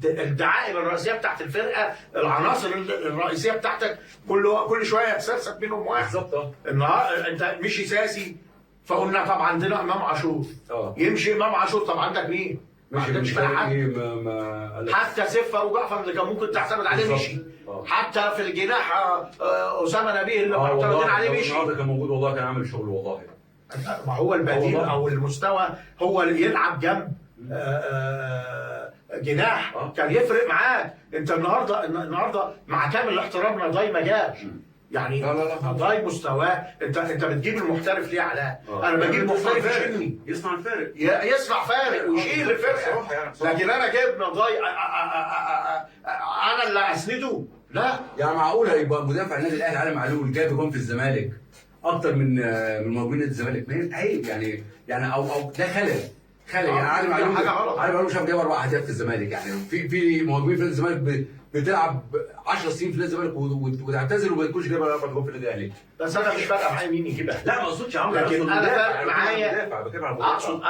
الدعائم الرئيسية بتاعت الفرقة، العناصر الرئيسية بتاعتك كل شوية يتسرسب منهم واحد. بالظبط. النهارده انت مشي ساسي، فقلنا طب عندنا امام عاشور، يمشي امام عاشور، طب عندك مين؟ ما عندكش حد. حتى سفر وجعفر اللي كان ممكن تعتمد عليه مشي. حتى في الجناح اسامة نبيه اللي معتمدين عليه مشي. النهارده كان موجود والله، كان عامل شغل والله. ما هو البديل او المستوى هو اللي يلعب جنب جناح كان يفرق معاك. انت النهارده مع كامل احترامنا نداي ما جاش يعني، نداي مستواه. انت بتجيب المحترف ليه علاء؟ انا بجيب محترف يشيلني، يصنع الفارق، يصنع فارق ويشيل الفرقة. لكن انا جايب نداي انا اللي اسنده؟ لا يعني معقول هيبقى مدافع النادي الاهلي علي معلول جايب جون في الزمالك اكتر من مهاجمين نادي الزمالك؟ ما عيب يعني او ده خلل يعني. علي معلول، علي معلول مش عارف جايب 4 اهداف في الزمالك يعني. في مهاجمين في الزمالك بتلعب 10 سنين في نادي الزمالك وتعتزل وما تكونش جايب 4 جون في النادي الاهلي. بس انا مش فارقه معايا مين يجيبها. لا ما اقصدش يا عمرو، لكن انا فارق معايا، اقصد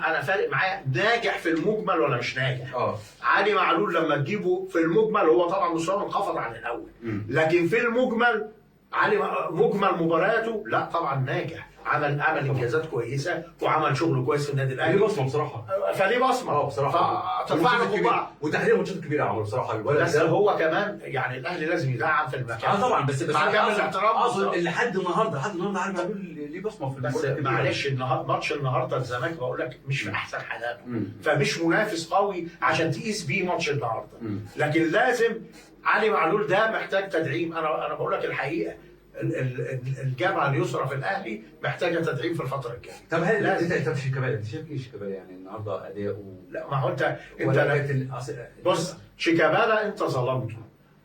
انا فارق معايا ناجح في المجمل ولا مش ناجح. علي معلول لما تجيبه في المجمل هو طبعا مستواه انخفض عن الاول، لكن في المجمل علي مجمل مبارياته لا طبعا ناجح. عمل انجازات كويسة وعمل شغل كويس في النادي ليه الاهلي، بصمة بصراحة. فليه بصمة. بصراحة فترفع له قبعه. وتحديدا الماتشات الكبيرة يا عمرو بصراحة الولد بس ده. هو كمان يعني الاهلي لازم يدعم في المكان. طبعا بس مع كامل الاحترام. اقصد لحد النهارده علي معلول ليه بصمة في بس المباراة الكبيرة. معلش ماتش النهارده الزمالك بقول لك مش في احسن حالاته، مم. فمش منافس قوي عشان تقيس بيه ماتش النهارده. مم. لكن لازم علي معلول ده محتاج تدعيم. انا بقول لك الحقيقة، الجبهة اليسرى في الاهلي محتاجه تدعيم في الفترة الجاية. طب هل لازم. انت طب شيكابالا، انت شايف ايه شيكابالا يعني النهارده اداؤه؟ لا ما هو انت ولا بص شيكابالا انت ظلمته.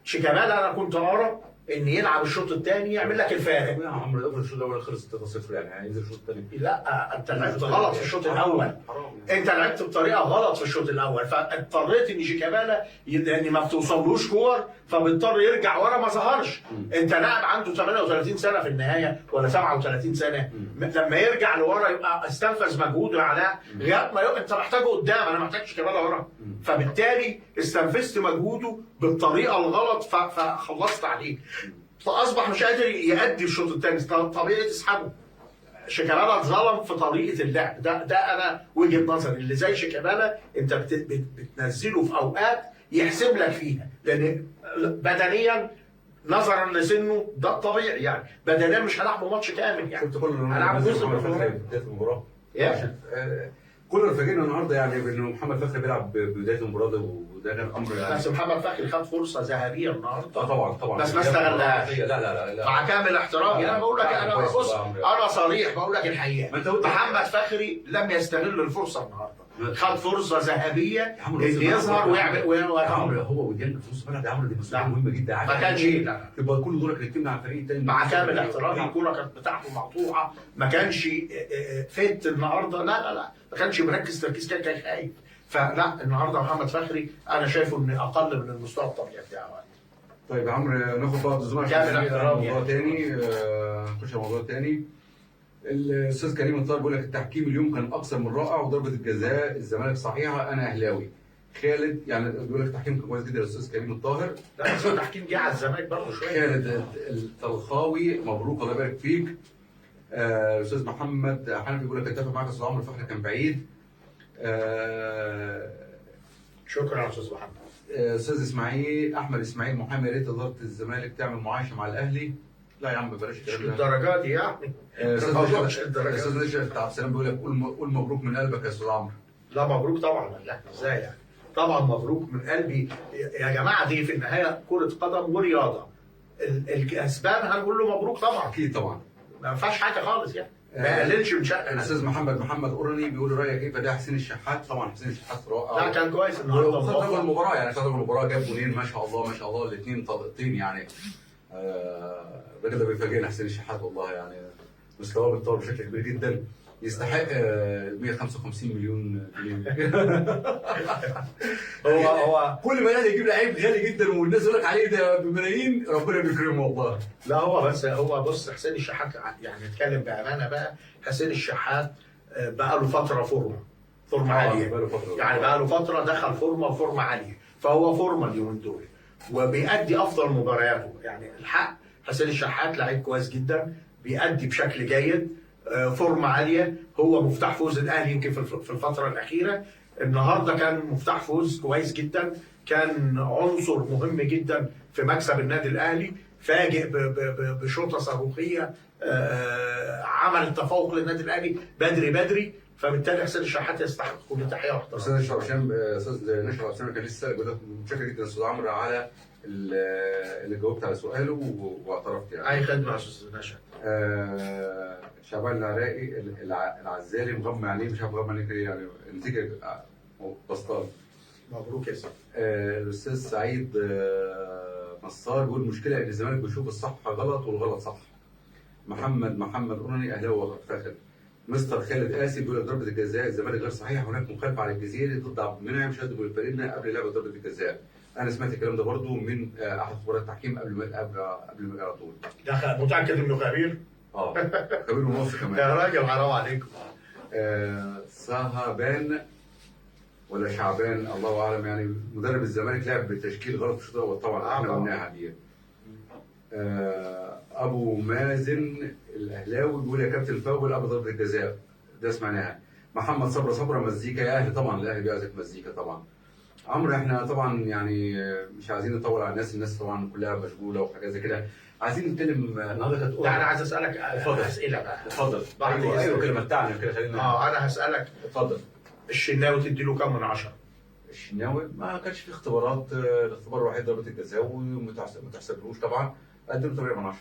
شيكابالا انا كنت ارى ان يلعب الشوط الثاني يعمل لك الفارق. يا عمرو افرض الشوط الاول خلص 3-0 يعني هينزل الشوط الثاني. لا انت لعبت غلط في الشوط الاول. حرام يعني. انت لعبت بطريقة غلط في الشوط الاول، فاضطريت ان شيكابالا لان ما بتوصلوش كور فبيضطر يرجع ورا، ما ظهرش. انت لاعب عنده 38 سنة في النهاية ولا 37 سنة، لما يرجع لورا يبقى استنفذ مجهوده على غير ما انت محتاجه قدام. انا محتاج شيكابالا ورا، فبالتالي استنفذت مجهوده بالطريقة الغلط فخلصت عليه، فاصبح مش قادر يأدي الشوط الثاني. طبيعي تسحبه. شيكابالا اتظلم في طريقه اللعب ده انا وجهه نظري. اللي زي شيكابالا انت بتنزله في اوقات يحسب لك فيها، لان بدنيا نظرا لسنه ده الطبيعي يعني، بدنيا مش هلعبه ماتش كامل يعني. شفت كل هلعبه جزء من محمد المباراة. فخري في بداية المباراة. إيه؟ كولر فاجئنا النهارده يعني بانه محمد فخري بيلعب ببداية المباراة ده، وده كان امر يعني. بس محمد فخري خد فرصة ذهبية النهارده. طبعا بس ما استغلهاش. لا لا لا لا مع كامل احترامي انا بقول لك، انا كويس بص والله. انا صريح بقول لك الحقيقة. ما انت قلت محمد فخري لم يستغل الفرصة النهارده، خد فرصة ذهبية يا عمرو ان يظهر ويعمل يا عمرو هو وديانج في نص الملعب يا عمرو، دي مسؤولية مهمة جدا. عارف ما كانش يعني تبقى كل دورك انك تمنع الفريق الثاني. مع كامل احترامي الكورة كانت بتاعته مقطوعة، ما كانش فت النهارده. لا لا لا ما كانش مركز تركيز، كان خايف. فلا النهارده محمد فخري انا شايفه ان اقل من المستوى الطبيعي بتاعه. طيب يا عمرو ناخد بعض الزملاء كامل عشان احترامي موضوع تاني. نخش على موضوع تاني. الاستاذ كريم الطاهر بيقول لك التحكيم اليوم كان اكثر من رائع، وضربه الجزاء الزمالك صحيحه، انا اهلاوي. خالد يعني بيقول لك التحكيم كان كويس جدا يا استاذ كريم الطاهر. لا بس التحكيم جه على الزمالك برضه شوية. خالد الطلخاوي مبروك الله يبارك فيك. الاستاذ محمد حنفي بيقول لك اتفق معاك يا استاذ عمرو، فخري كان بعيد. شكرا يا استاذ محمد. استاذ اسماعيل احمد اسماعيل محامي، يا ريت ادارة الزمالك تعمل معايشه مع الاهلي. لا يا عم بلاش مش الكلام ده. للدرجة دي يعني. استاذ نشأت عبد السلام بيقول لك قول مبروك من قلبك يا استاذ عمرو. لا مبروك طبعا. لا ازاي يعني؟ طبعا مبروك من قلبي يا جماعة. دي في النهاية كره قدم ورياضة. الكسبان هنقول له مبروك طبعا. اكيد طبعا. ما ينفعش حاجة خالص يعني. ما قللش من شأن. الاستاذ محمد قرني بيقول رايك ايه في حسين الشحات؟ طبعا حسين الشحات رائع. لا كان كويس النهارده. خد المباراة يعني، خد المباراة جاب جولين ما شاء الله ما شاء الله، الاثنين طلقتين يعني. الراجل ده بيفاجئنا حسين الشحات والله يعني، مستواه بيتطور بشكل كبير جدا، يستحق 155 مليون جنيه. هو كل ما الاهلي يجيب لعيب غالي جدا والناس يقول لك عليه ده بملايين، ربنا بيكرمه والله. لا هو بس هو بص حسين الشحات يعني نتكلم بامانه بقى، حسين الشحات بقى له فترة فورمه عالية يعني، بقى له فترة دخل فورمه عالية، فهو فورمه اليومين دول وبيأدي افضل مبارياته يعني. الحق حسين الشحات لعيب كويس جدا، بيأدي بشكل جيد، فورمه عالية، هو مفتاح فوز الاهلي يمكن في الفترة الاخيرة. النهارده كان مفتاح فوز كويس جدا، كان عنصر مهم جدا في مكسب النادي الاهلي، فاجئ بشوطه صاروخيه، عمل تفوق للنادي الاهلي بدري بدري، فبالتالي حسين الشحات يستحق كل تحية واحترام. استاذ نشأت عبد السلام كان لسه بيقول لك متشكر جدا استاذ عمرو على اللي جاوبت على سؤاله واعترفت يعني. اي خدمة يا استاذ نشأت. شعبان العراقي العزالي مغمى عليه، مش عارف مغمى عليه ليه يعني، النتيجة بسطان. مبروك يا سيدي. الاستاذ سعيد نصار بيقول المشكلة ان الزمالك بيشوف الصح غلط والغلط صح. محمد قرني اهلاوي وفخر. مستر خالد قاسي بيقول لك ضربه الجزاء الزمالك غير صحيحه، هناك مخالفة على الجزيري ضد عبد المنعم شد بالفريقنا قبل لعبه ضربه الجزاء. انا سمعت الكلام ده برضو من احد خبراء التحكيم قبل ما على طول. ده متاكد انه خبير؟ خبير ونص كمان. يا راجل حرام عليكم. سهبان ولا شعبان الله اعلم يعني، مدرب الزمالك لعب بتشكيل غلط في الشوط الاول طبعا احنا قلناها دي. ابو مازن الاهلاوي بيقول يا كابتن فاول قبل ضربه الجزاء، ده سمعناها. محمد صبري صبري مزيكا يا اهلي، طبعا الاهلي بيعزف مزيكا طبعا. عمرو احنا طبعا يعني مش عايزين نطول على الناس، الناس طبعا كلها مشغولة وحاجات زي كده. عايزين نتكلم النهارده كانت لا انا عايز اسالك اتفضل. اسئلة بقى. اتفضل. بعد ايوه إذنك. ايوه كده متعنا كده، خلينا. انا هسالك. اتفضل. الشناوي تدي له كام من 10؟ الشناوي ما كانش في اختبارات، الاختبار الوحيد ضربه الجزاء وما تحسبلوش طبعا، قدم 8 من 10.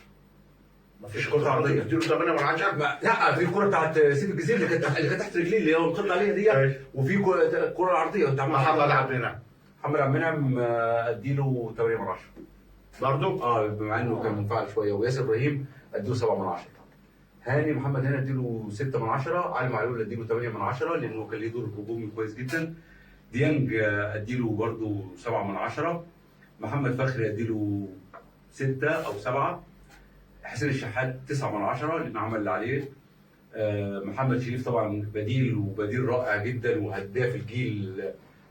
مفيش كرة عرضية. تدي له 8 من 10؟ لا في الكره بتاعت سيف الجزيري اللي كانت تحت رجليه اللي هو انقض عليها دي، أيوة. وفي كره عرضية انت عمال. محمد عبد المنعم. محمد عبد المنعم اديله 8 من 10 برضه؟ بما انه كان منفعل شوية. وياسر ابراهيم اديله 7 من 10. هاني محمد هاني اديله 6 من 10. علي معلول اديله 8 من 10 لانه كان ليه دور هجومي كويس جدا. ديانج اديله برده 7 من 10. محمد فخري اديله 6 او 7. حسين الشحات 9 من 10 لانه عمل اللي عليه. محمد شريف طبعا بديل، وبديل رائع جدا وهداف الجيل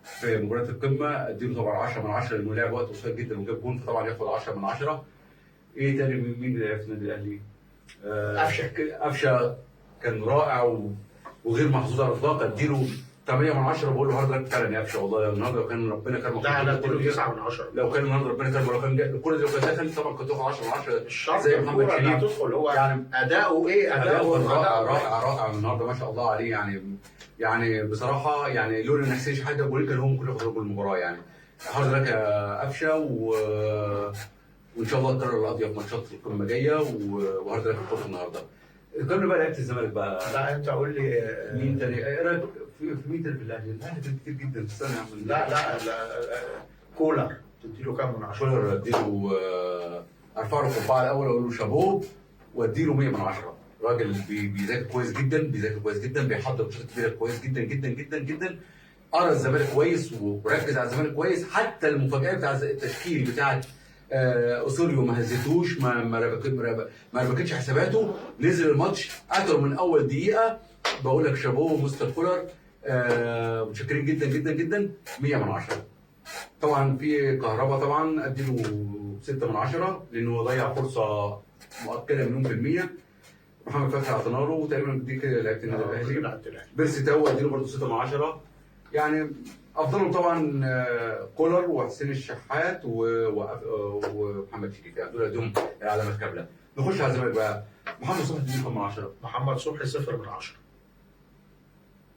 في مباراة القمه، اديله طبعا 10 من 10 لانه لعب وقت قصير جدا وجاب جون، فطبعا ياخد 10 من 10. ايه تاني؟ مين اللي لعب في النادي الاهلي؟ قفشة. قفشه كان رائع وغير محظوظ على الاطلاق، اديله 8 من 10. بقول له hard luck فعلا يا قفشه، والله النهارده لو كان ربنا كرمه لا انا اديله 9 من 10. لو كان النهارده ربنا كرمه، لو كان الكورة دي لو كانت دخلت طبعا كنت تاخد 10 من 10 مش شرط زي محمد الكورة اللي شريف. هتدخل، هو يعني اداؤه ايه؟ اداؤه رائع رائع رائع النهارده ما شاء الله عليه. يعني بصراحة يعني لولا ان حسين شحات جاب جولين كان هو ممكن ياخد رجل المباراة. يعني hard luck يا قفشه، وان شاء الله تكرر القضية في ماتشات القمه الجاية، و hard luck الكورة النهارده. قبل بقى لعيبة الزمالك بقى. لا انت قول لي مين تاني؟ ايه رايك في مين تاني في الاهلي؟ الاهلي كان كتير جدا. استنى يا عم. لا لا لا، كولر تدي له كام من 10؟ كولر اديله ارفع له القبعة الاول واقول له شابوه واديله 100 من 10. راجل بيذاكر كويس جدا، بيذاكر كويس جدا، بيحضر ماتشات كبيرة كويس جدا جدا جدا جدا. قرا الزمالك كويس وركز على الزمالك كويس. حتى المفاجاة بتاع التشكيل بتاعت اوسوريو ما هزتوش، ما ربكتش حساباته. نزل الماتش قتله من اول دقيقة. بقول لك شابوه مستر كولر، متشكرين جدا جدا جدا، 100 من 10. طبعا في كهربا طبعا اديله 6 من 10 لانه ضيع فرصة مؤكدة مليون في المية. محمد فتحي اعطينا له، وتقريبا دي كده لعيبة النادي الاهلي. بيرسي تاو اديله برضه 6 من 10. يعني افضلهم طبعا كولر وحسين الشحات ومحمد شريف، يعني دول اديهم العلامات كاملة. نخش على الزمالك بقى. محمد صبحي اديله كام من 10؟ محمد صبحي 0 من 10.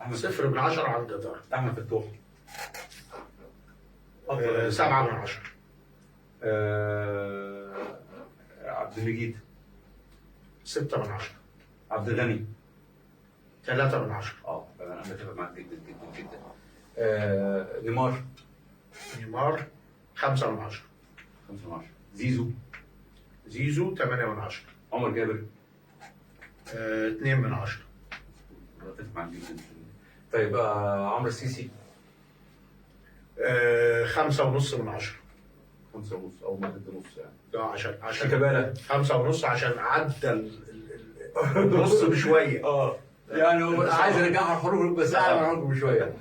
احمد 0 من 10 على الجدار. احمد فتوح 7 من 10. عبد المجيد 6 من 10. عبد الغني 3 من 10. انا متفق معاك جدا جدا جدا. نيمار نيمار 5 من 10. 5 من 10. زيزو زيزو 8 من 10. عمر جابر 2 من 10. متفق معاك جدا. طيب عمرو السيسي 5.5 من 10. 5.5 او 1.5 يعني. عشان شيكابالا 5.5 عشان عدى النص بشوية. يعني هو عايز يرجعها الحروف بس اعلى من الحروف بشوية.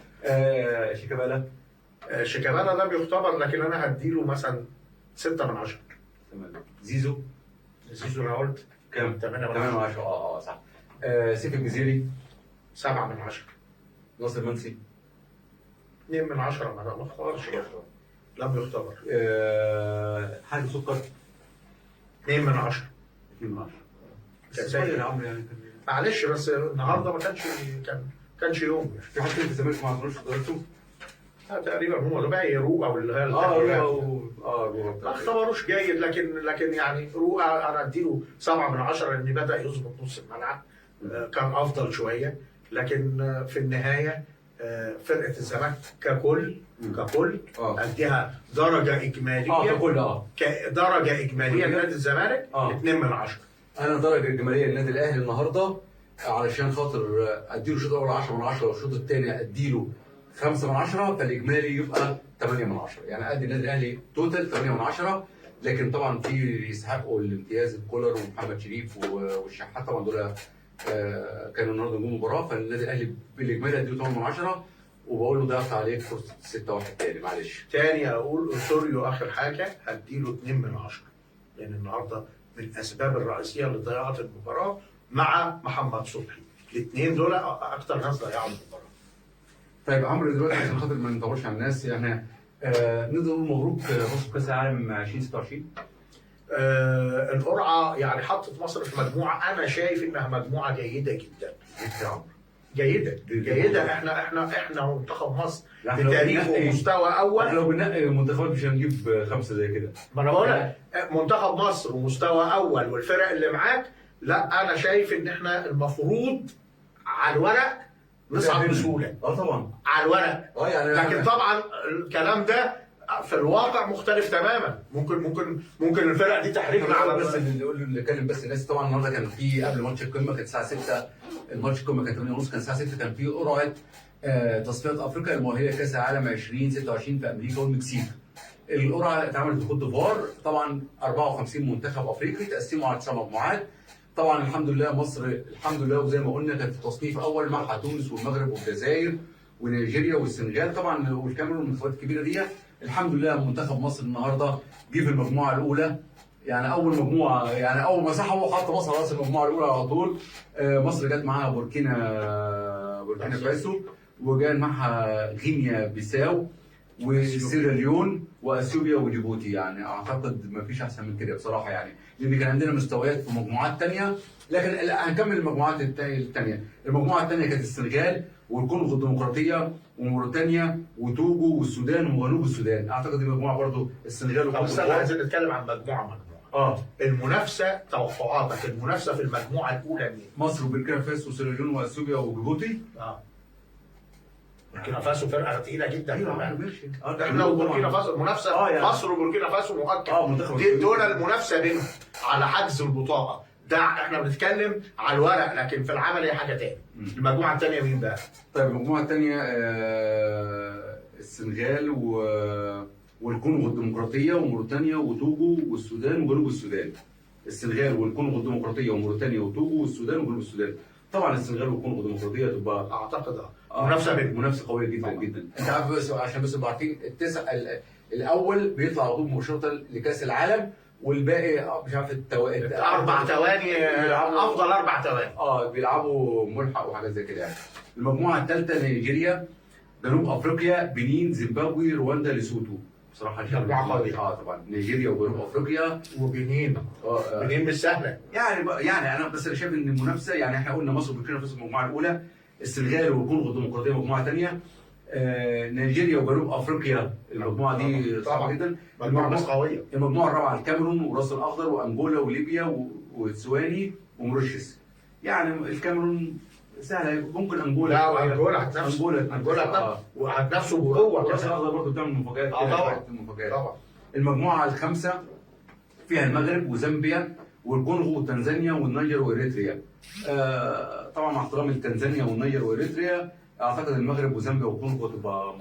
شيكابالا شيكابالا لم يختبر، لكن انا هديله مثلا 6 من 10. تمام. زيزو زيزو انا قلت كام؟ 8 من 8 من 10. 10. صح. سيف الجزيري 7 من 10. ناصر منسي 2 من 10. ما اختبرش يعني، لم يختبر. حاج سكر 2 من 10. 2 من 10. كان صغير يا عمرو يعني. معلش بس النهارده ما كانش يوم يعني. في حد في الزمالك ما عملوش قدرته؟ تقريبا هم دول بقى رؤى واللي هي رؤى ما اختبروش جيد، لكن يعني رؤى انا اديله 7 من 10 لان بدا يظبط نص الملعب، كان افضل شوية، لكن في النهاية فرقه الزمالك ككل اديها درجه اجمالية. ككل درجه اجمالية لنادي الزمالك 2 من 10. انا درجه اجمالية للنادي الاهلي النهارده علشان خاطر اديله الشوط الاول 10 من 10 والشوط الثاني اديله 5 من 10، فالاجمالي يبقى 8 من 10. يعني ادي النادي الاهلي total 8 من 10، لكن طبعا في يستحقوا الامتياز كولر ومحمد شريف والشحات طبعا دول كانوا النهارده نجوم مباراة. فالنادي الاهلي بالاجمالي اديله 8 من 10، وبقول له ضيعت عليك فرصة 6-1 تاني معلش. تاني اقول اوسوريو اخر حاجة هديله 2 من 10. لان النهارده من الاسباب الرئيسية اللي ضيعت المباراة مع محمد صبحي. الاثنين دول اكتر ناس ضيعوا المباراة. طيب عمرو، دلوقتي عشان خاطر ما نطولش على الناس، يعني نقدر نقول مبروك مصر كاس العالم 2026. القرعة يعني حطت مصر في مجموعة انا شايف انها مجموعة جيدة جدا. يا عمرو جيدة جيده. احنا منتخب مصر لا، إحنا لو بتاريخه ومستوى احنا اول. لو بننقي المنتخبات مش هنجيب خمسة زي كده. ما انا بقول لك منتخب مصر ومستوى اول والفرق اللي معاك، لا انا شايف ان احنا المفروض على الورق نصعد بسهولة. اه طبعا. على الورق. اه يعني لكن طبعا الكلام ده في الواقع مختلف تماما. ممكن الفرق دي تحرجنا على بس اللي نقول اللي كلم بس الناس. طبعا النهارده كان في قبل ماتش القمه، كانت الساعة 6، الماتش القمه كان 8:30، كان الساعة 6 كان في قرعه تصفيات افريقيا المؤهله لكاس العالم 2026 في امريكا والمكسيك. القرعة اتعملت في كوت ديفوار، طبعا 54 منتخب افريقي تقسموا على 9 مجموعات. طبعا الحمد لله مصر الحمد لله، وزي ما قلنا كانت في تصنيف اول معها تونس والمغرب والجزائر ونيجيريا والسنغال طبعا والكاميرون، المنتخبات الكبيرة دي. الحمد لله منتخب مصر النهارده جه في المجموعة الاولى، يعني اول مجموعة، يعني اول ما سحبوا حط مصر على راس المجموعة الاولى على طول. مصر جت معاها بوركينا فاسو، وجاء معها غينيا بيساو وسيراليون واثيوبيا وجيبوتي. يعني اعتقد ما فيش احسن من كده بصراحة، يعني لان كان عندنا مستويات في مجموعات تانية. لكن هنكمل المجموعات الثانية. المجموعة الثانية كانت السنغال والكونغو الديمقراطية وموريتانيا وتوجو والسودان وجنوب السودان. اعتقد دي مجموعة برضو السنغال طب والكونغو. استنى، عايزين نتكلم عن مجموعة مجموعة. المنافسة، توقعاتك المنافسة في المجموعة الاولى مين؟ مصر وبوركينا فاسو وسيراليون واثيوبيا وجيبوتي. بوركينا فاسو فرقه تقيلة جدا. ايوه ماشي. احنا وبوركينا فاسو المنافسة، يعني. مصر وبوركينا فاسو مؤكد. منتخب دول المنافسة بينهم على حجز البطاقة. ده احنا بنتكلم على الورق، لكن في العمل هي حاجة تاني. المجموعة الثانية مين بقى؟ طيب المجموعة الثانية السنغال والكونغو الديمقراطية وموريتانيا وتوجو والسودان وجنوب السودان. السنغال والكونغو الديمقراطية وموريتانيا وتوجو والسودان وجنوب السودان. طبعا السنغال والكونغو الديمقراطية تبقى اعتقد منافسه بينهم، منافسه قوية جدا طبعا. جدا. انت عارف بس عشان بس نبقى عارفين، التسع الاول بيطلع على طول مباشرة لكاس العالم، والباقي مش عارف 4 ثواني، افضل 4 ثواني. بيلعبوا ملحق وحاجات زي كده يعني. المجموعة الثالثة نيجيريا، جنوب افريقيا، بنين، زيمبابوي، رواندا، ليسوتو. بصراحة مجموعة قوية. طبعا نيجيريا وجنوب افريقيا وبنين. بنين مش سهلة. يعني انا بس انا شايف ان المنافسة، يعني احنا قلنا مصر وبوركينا فاسو المجموعة الاولى، السنغال والكونغو الديمقراطية مجموعة ثانية، نيجيريا وجنوب افريقيا المجموعة دي صعبة جدا. مجموعة بس قوية. المجموعة الرابعة الكاميرون وراس الاخضر وانجولا وليبيا وتسواني وموريشيوس. يعني الكاميرون سهلة، ممكن انجولا. لا انجولا هتنافسه، انجولا وهتنافسه بقوة. وراس الاخضر برضه بتعمل مفاجآت. طبعا. المجموعة الخامسة فيها المغرب وزامبيا والكونغو وتنزانيا والنيجر واريتريا. طبعا مع احترامي لتنزانيا والنيجر واريتريا، اعتقد المغرب وزامبيا والكونغو تبقى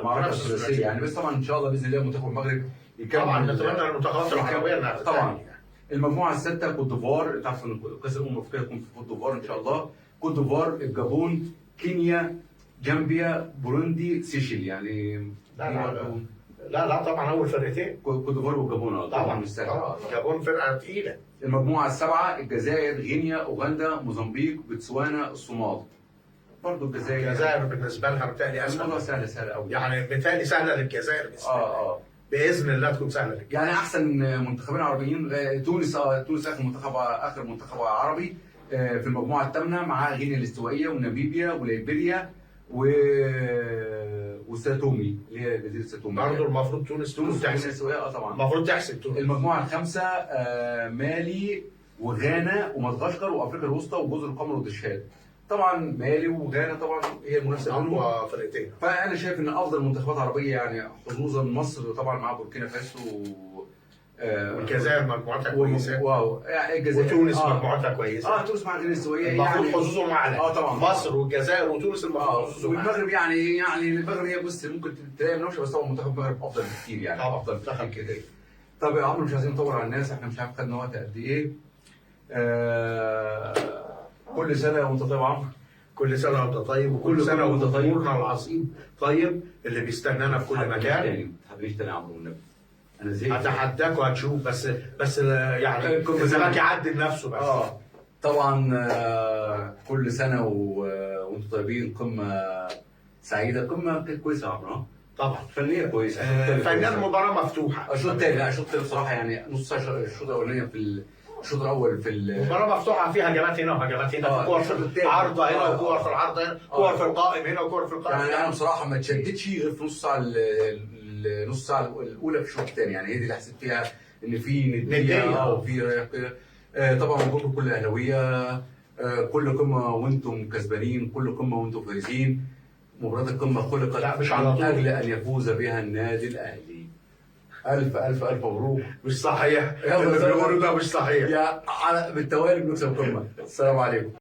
معركة ثلاثية يعني. بس طبعا ان شاء الله باذن الله منتخب المغرب يكمل. طبعا نتمنى المنتخبات العربية انها طبعا. المجموعة السادسة كوت ديفوار، انت عارف ان كاس الامم الافريقية يكون في كوت ديفوار ان شاء الله. كوت ديفوار، الجابون، كينيا، جامبيا، بوروندي، سيشيل. يعني لا لا لا طبعا اول فرقتين كوت ديفوار والجابون. طبعا مش سهل. الجابون فرقه ثقيلة. المجموعة السابعة الجزائر، غينيا، اوغندا، موزمبيق، بتسوانا، الصومال. برضه الجزائر. الجزائر بالنسبة لها بتهيألي اسهل. الموضوع سهل قوي يعني، بتهيألي سهلة للجزائر باذن الله. باذن الله تكون سهلة للجزائر. يعني احسن منتخبين عربيين تونس. تونس اخر منتخب عربي في المجموعة الثامنة مع غينيا الاستوائيه وناميبيا وليبيريا وساتومي اللي هي جزيرة ساتومي. برضه المفروض تونس تحسب. طبعا المفروض تحسب تونس. المجموعة الخامسة مالي وغانا ومدغشقر وافريقيا الوسطى وجزر القمر وتشاد. طبعا مالي وغانا طبعا هي المنافسة بينهم، اقوى فرقتين. فانا شايف ان افضل منتخبات عربية يعني حظوظا مصر طبعا مع بوركينا فاسو والجزائر مجموعتها كويسة. واو يعني الجزائر وتونس مجموعتها كويسة. تونس مع غينيا الاستوائيه المفروض يعني حظوظهم اعلى. طبعا مصر والجزائر وتونس المفروض حظوظهم اعلى. والمغرب يعني المغرب هي بص ممكن تلاقي منافسه، بس طبعا منتخب المغرب افضل بكتير يعني. طبعا افضل بكتير كده. طب يا عمرو مش عايزين نطور على الناس، احنا مش عارف خدنا وقت قد ايه. كل سنة وانت طيب يا عمرو. كل سنة وانت طيب، وكل سنة وانت طيب، جمهورنا العظيم طيب اللي بيستنانا في كل مكان. ما تحبنيش تاني يا عمرو والنبي. انا زهقت. هتحداك وهتشوف، بس يعني القمة الزمالك زي- يعدل نفسه بس. طبعا كل سنة وانتم طيبين. قمة سعيدة، قمة كانت كويسة يا عمرو. طبعا. فنية كويسة. فنيا المباراة مفتوحه. الشوط الثاني، لا الشوط الثاني بصراحة يعني نص ساعه، الشوط الاولاني في الشوط الاول في المباراة مفتوحه، فيها هجمات هنا وهجمات هنا، في كور الشوط في التاني. العارضة هنا وكور في العارضة هنا، كور في القائم هنا وكور في القائم. يعني انا بصراحة ما اتشدتش غير في نص ساعة النص ساعة الاولى في الشوط الثاني، يعني هي دي اللي حسيت فيها ان في نديه. ندية. وفي رايح كده. طبعا مبروك لكل الاهلاويه، كل قمة وانتم كسبانين، كل قمة وانتم فايزين. مباراة القمه خلقت لا، مش على من طول. اجل ان يفوز بها النادي الاهلي. الف الف الف مبروك. مش صحيح يلا اللي سلام. بيقولوا ده، مش صحيح. يا على بالتوالي بنكسب قمه. السلام عليكم.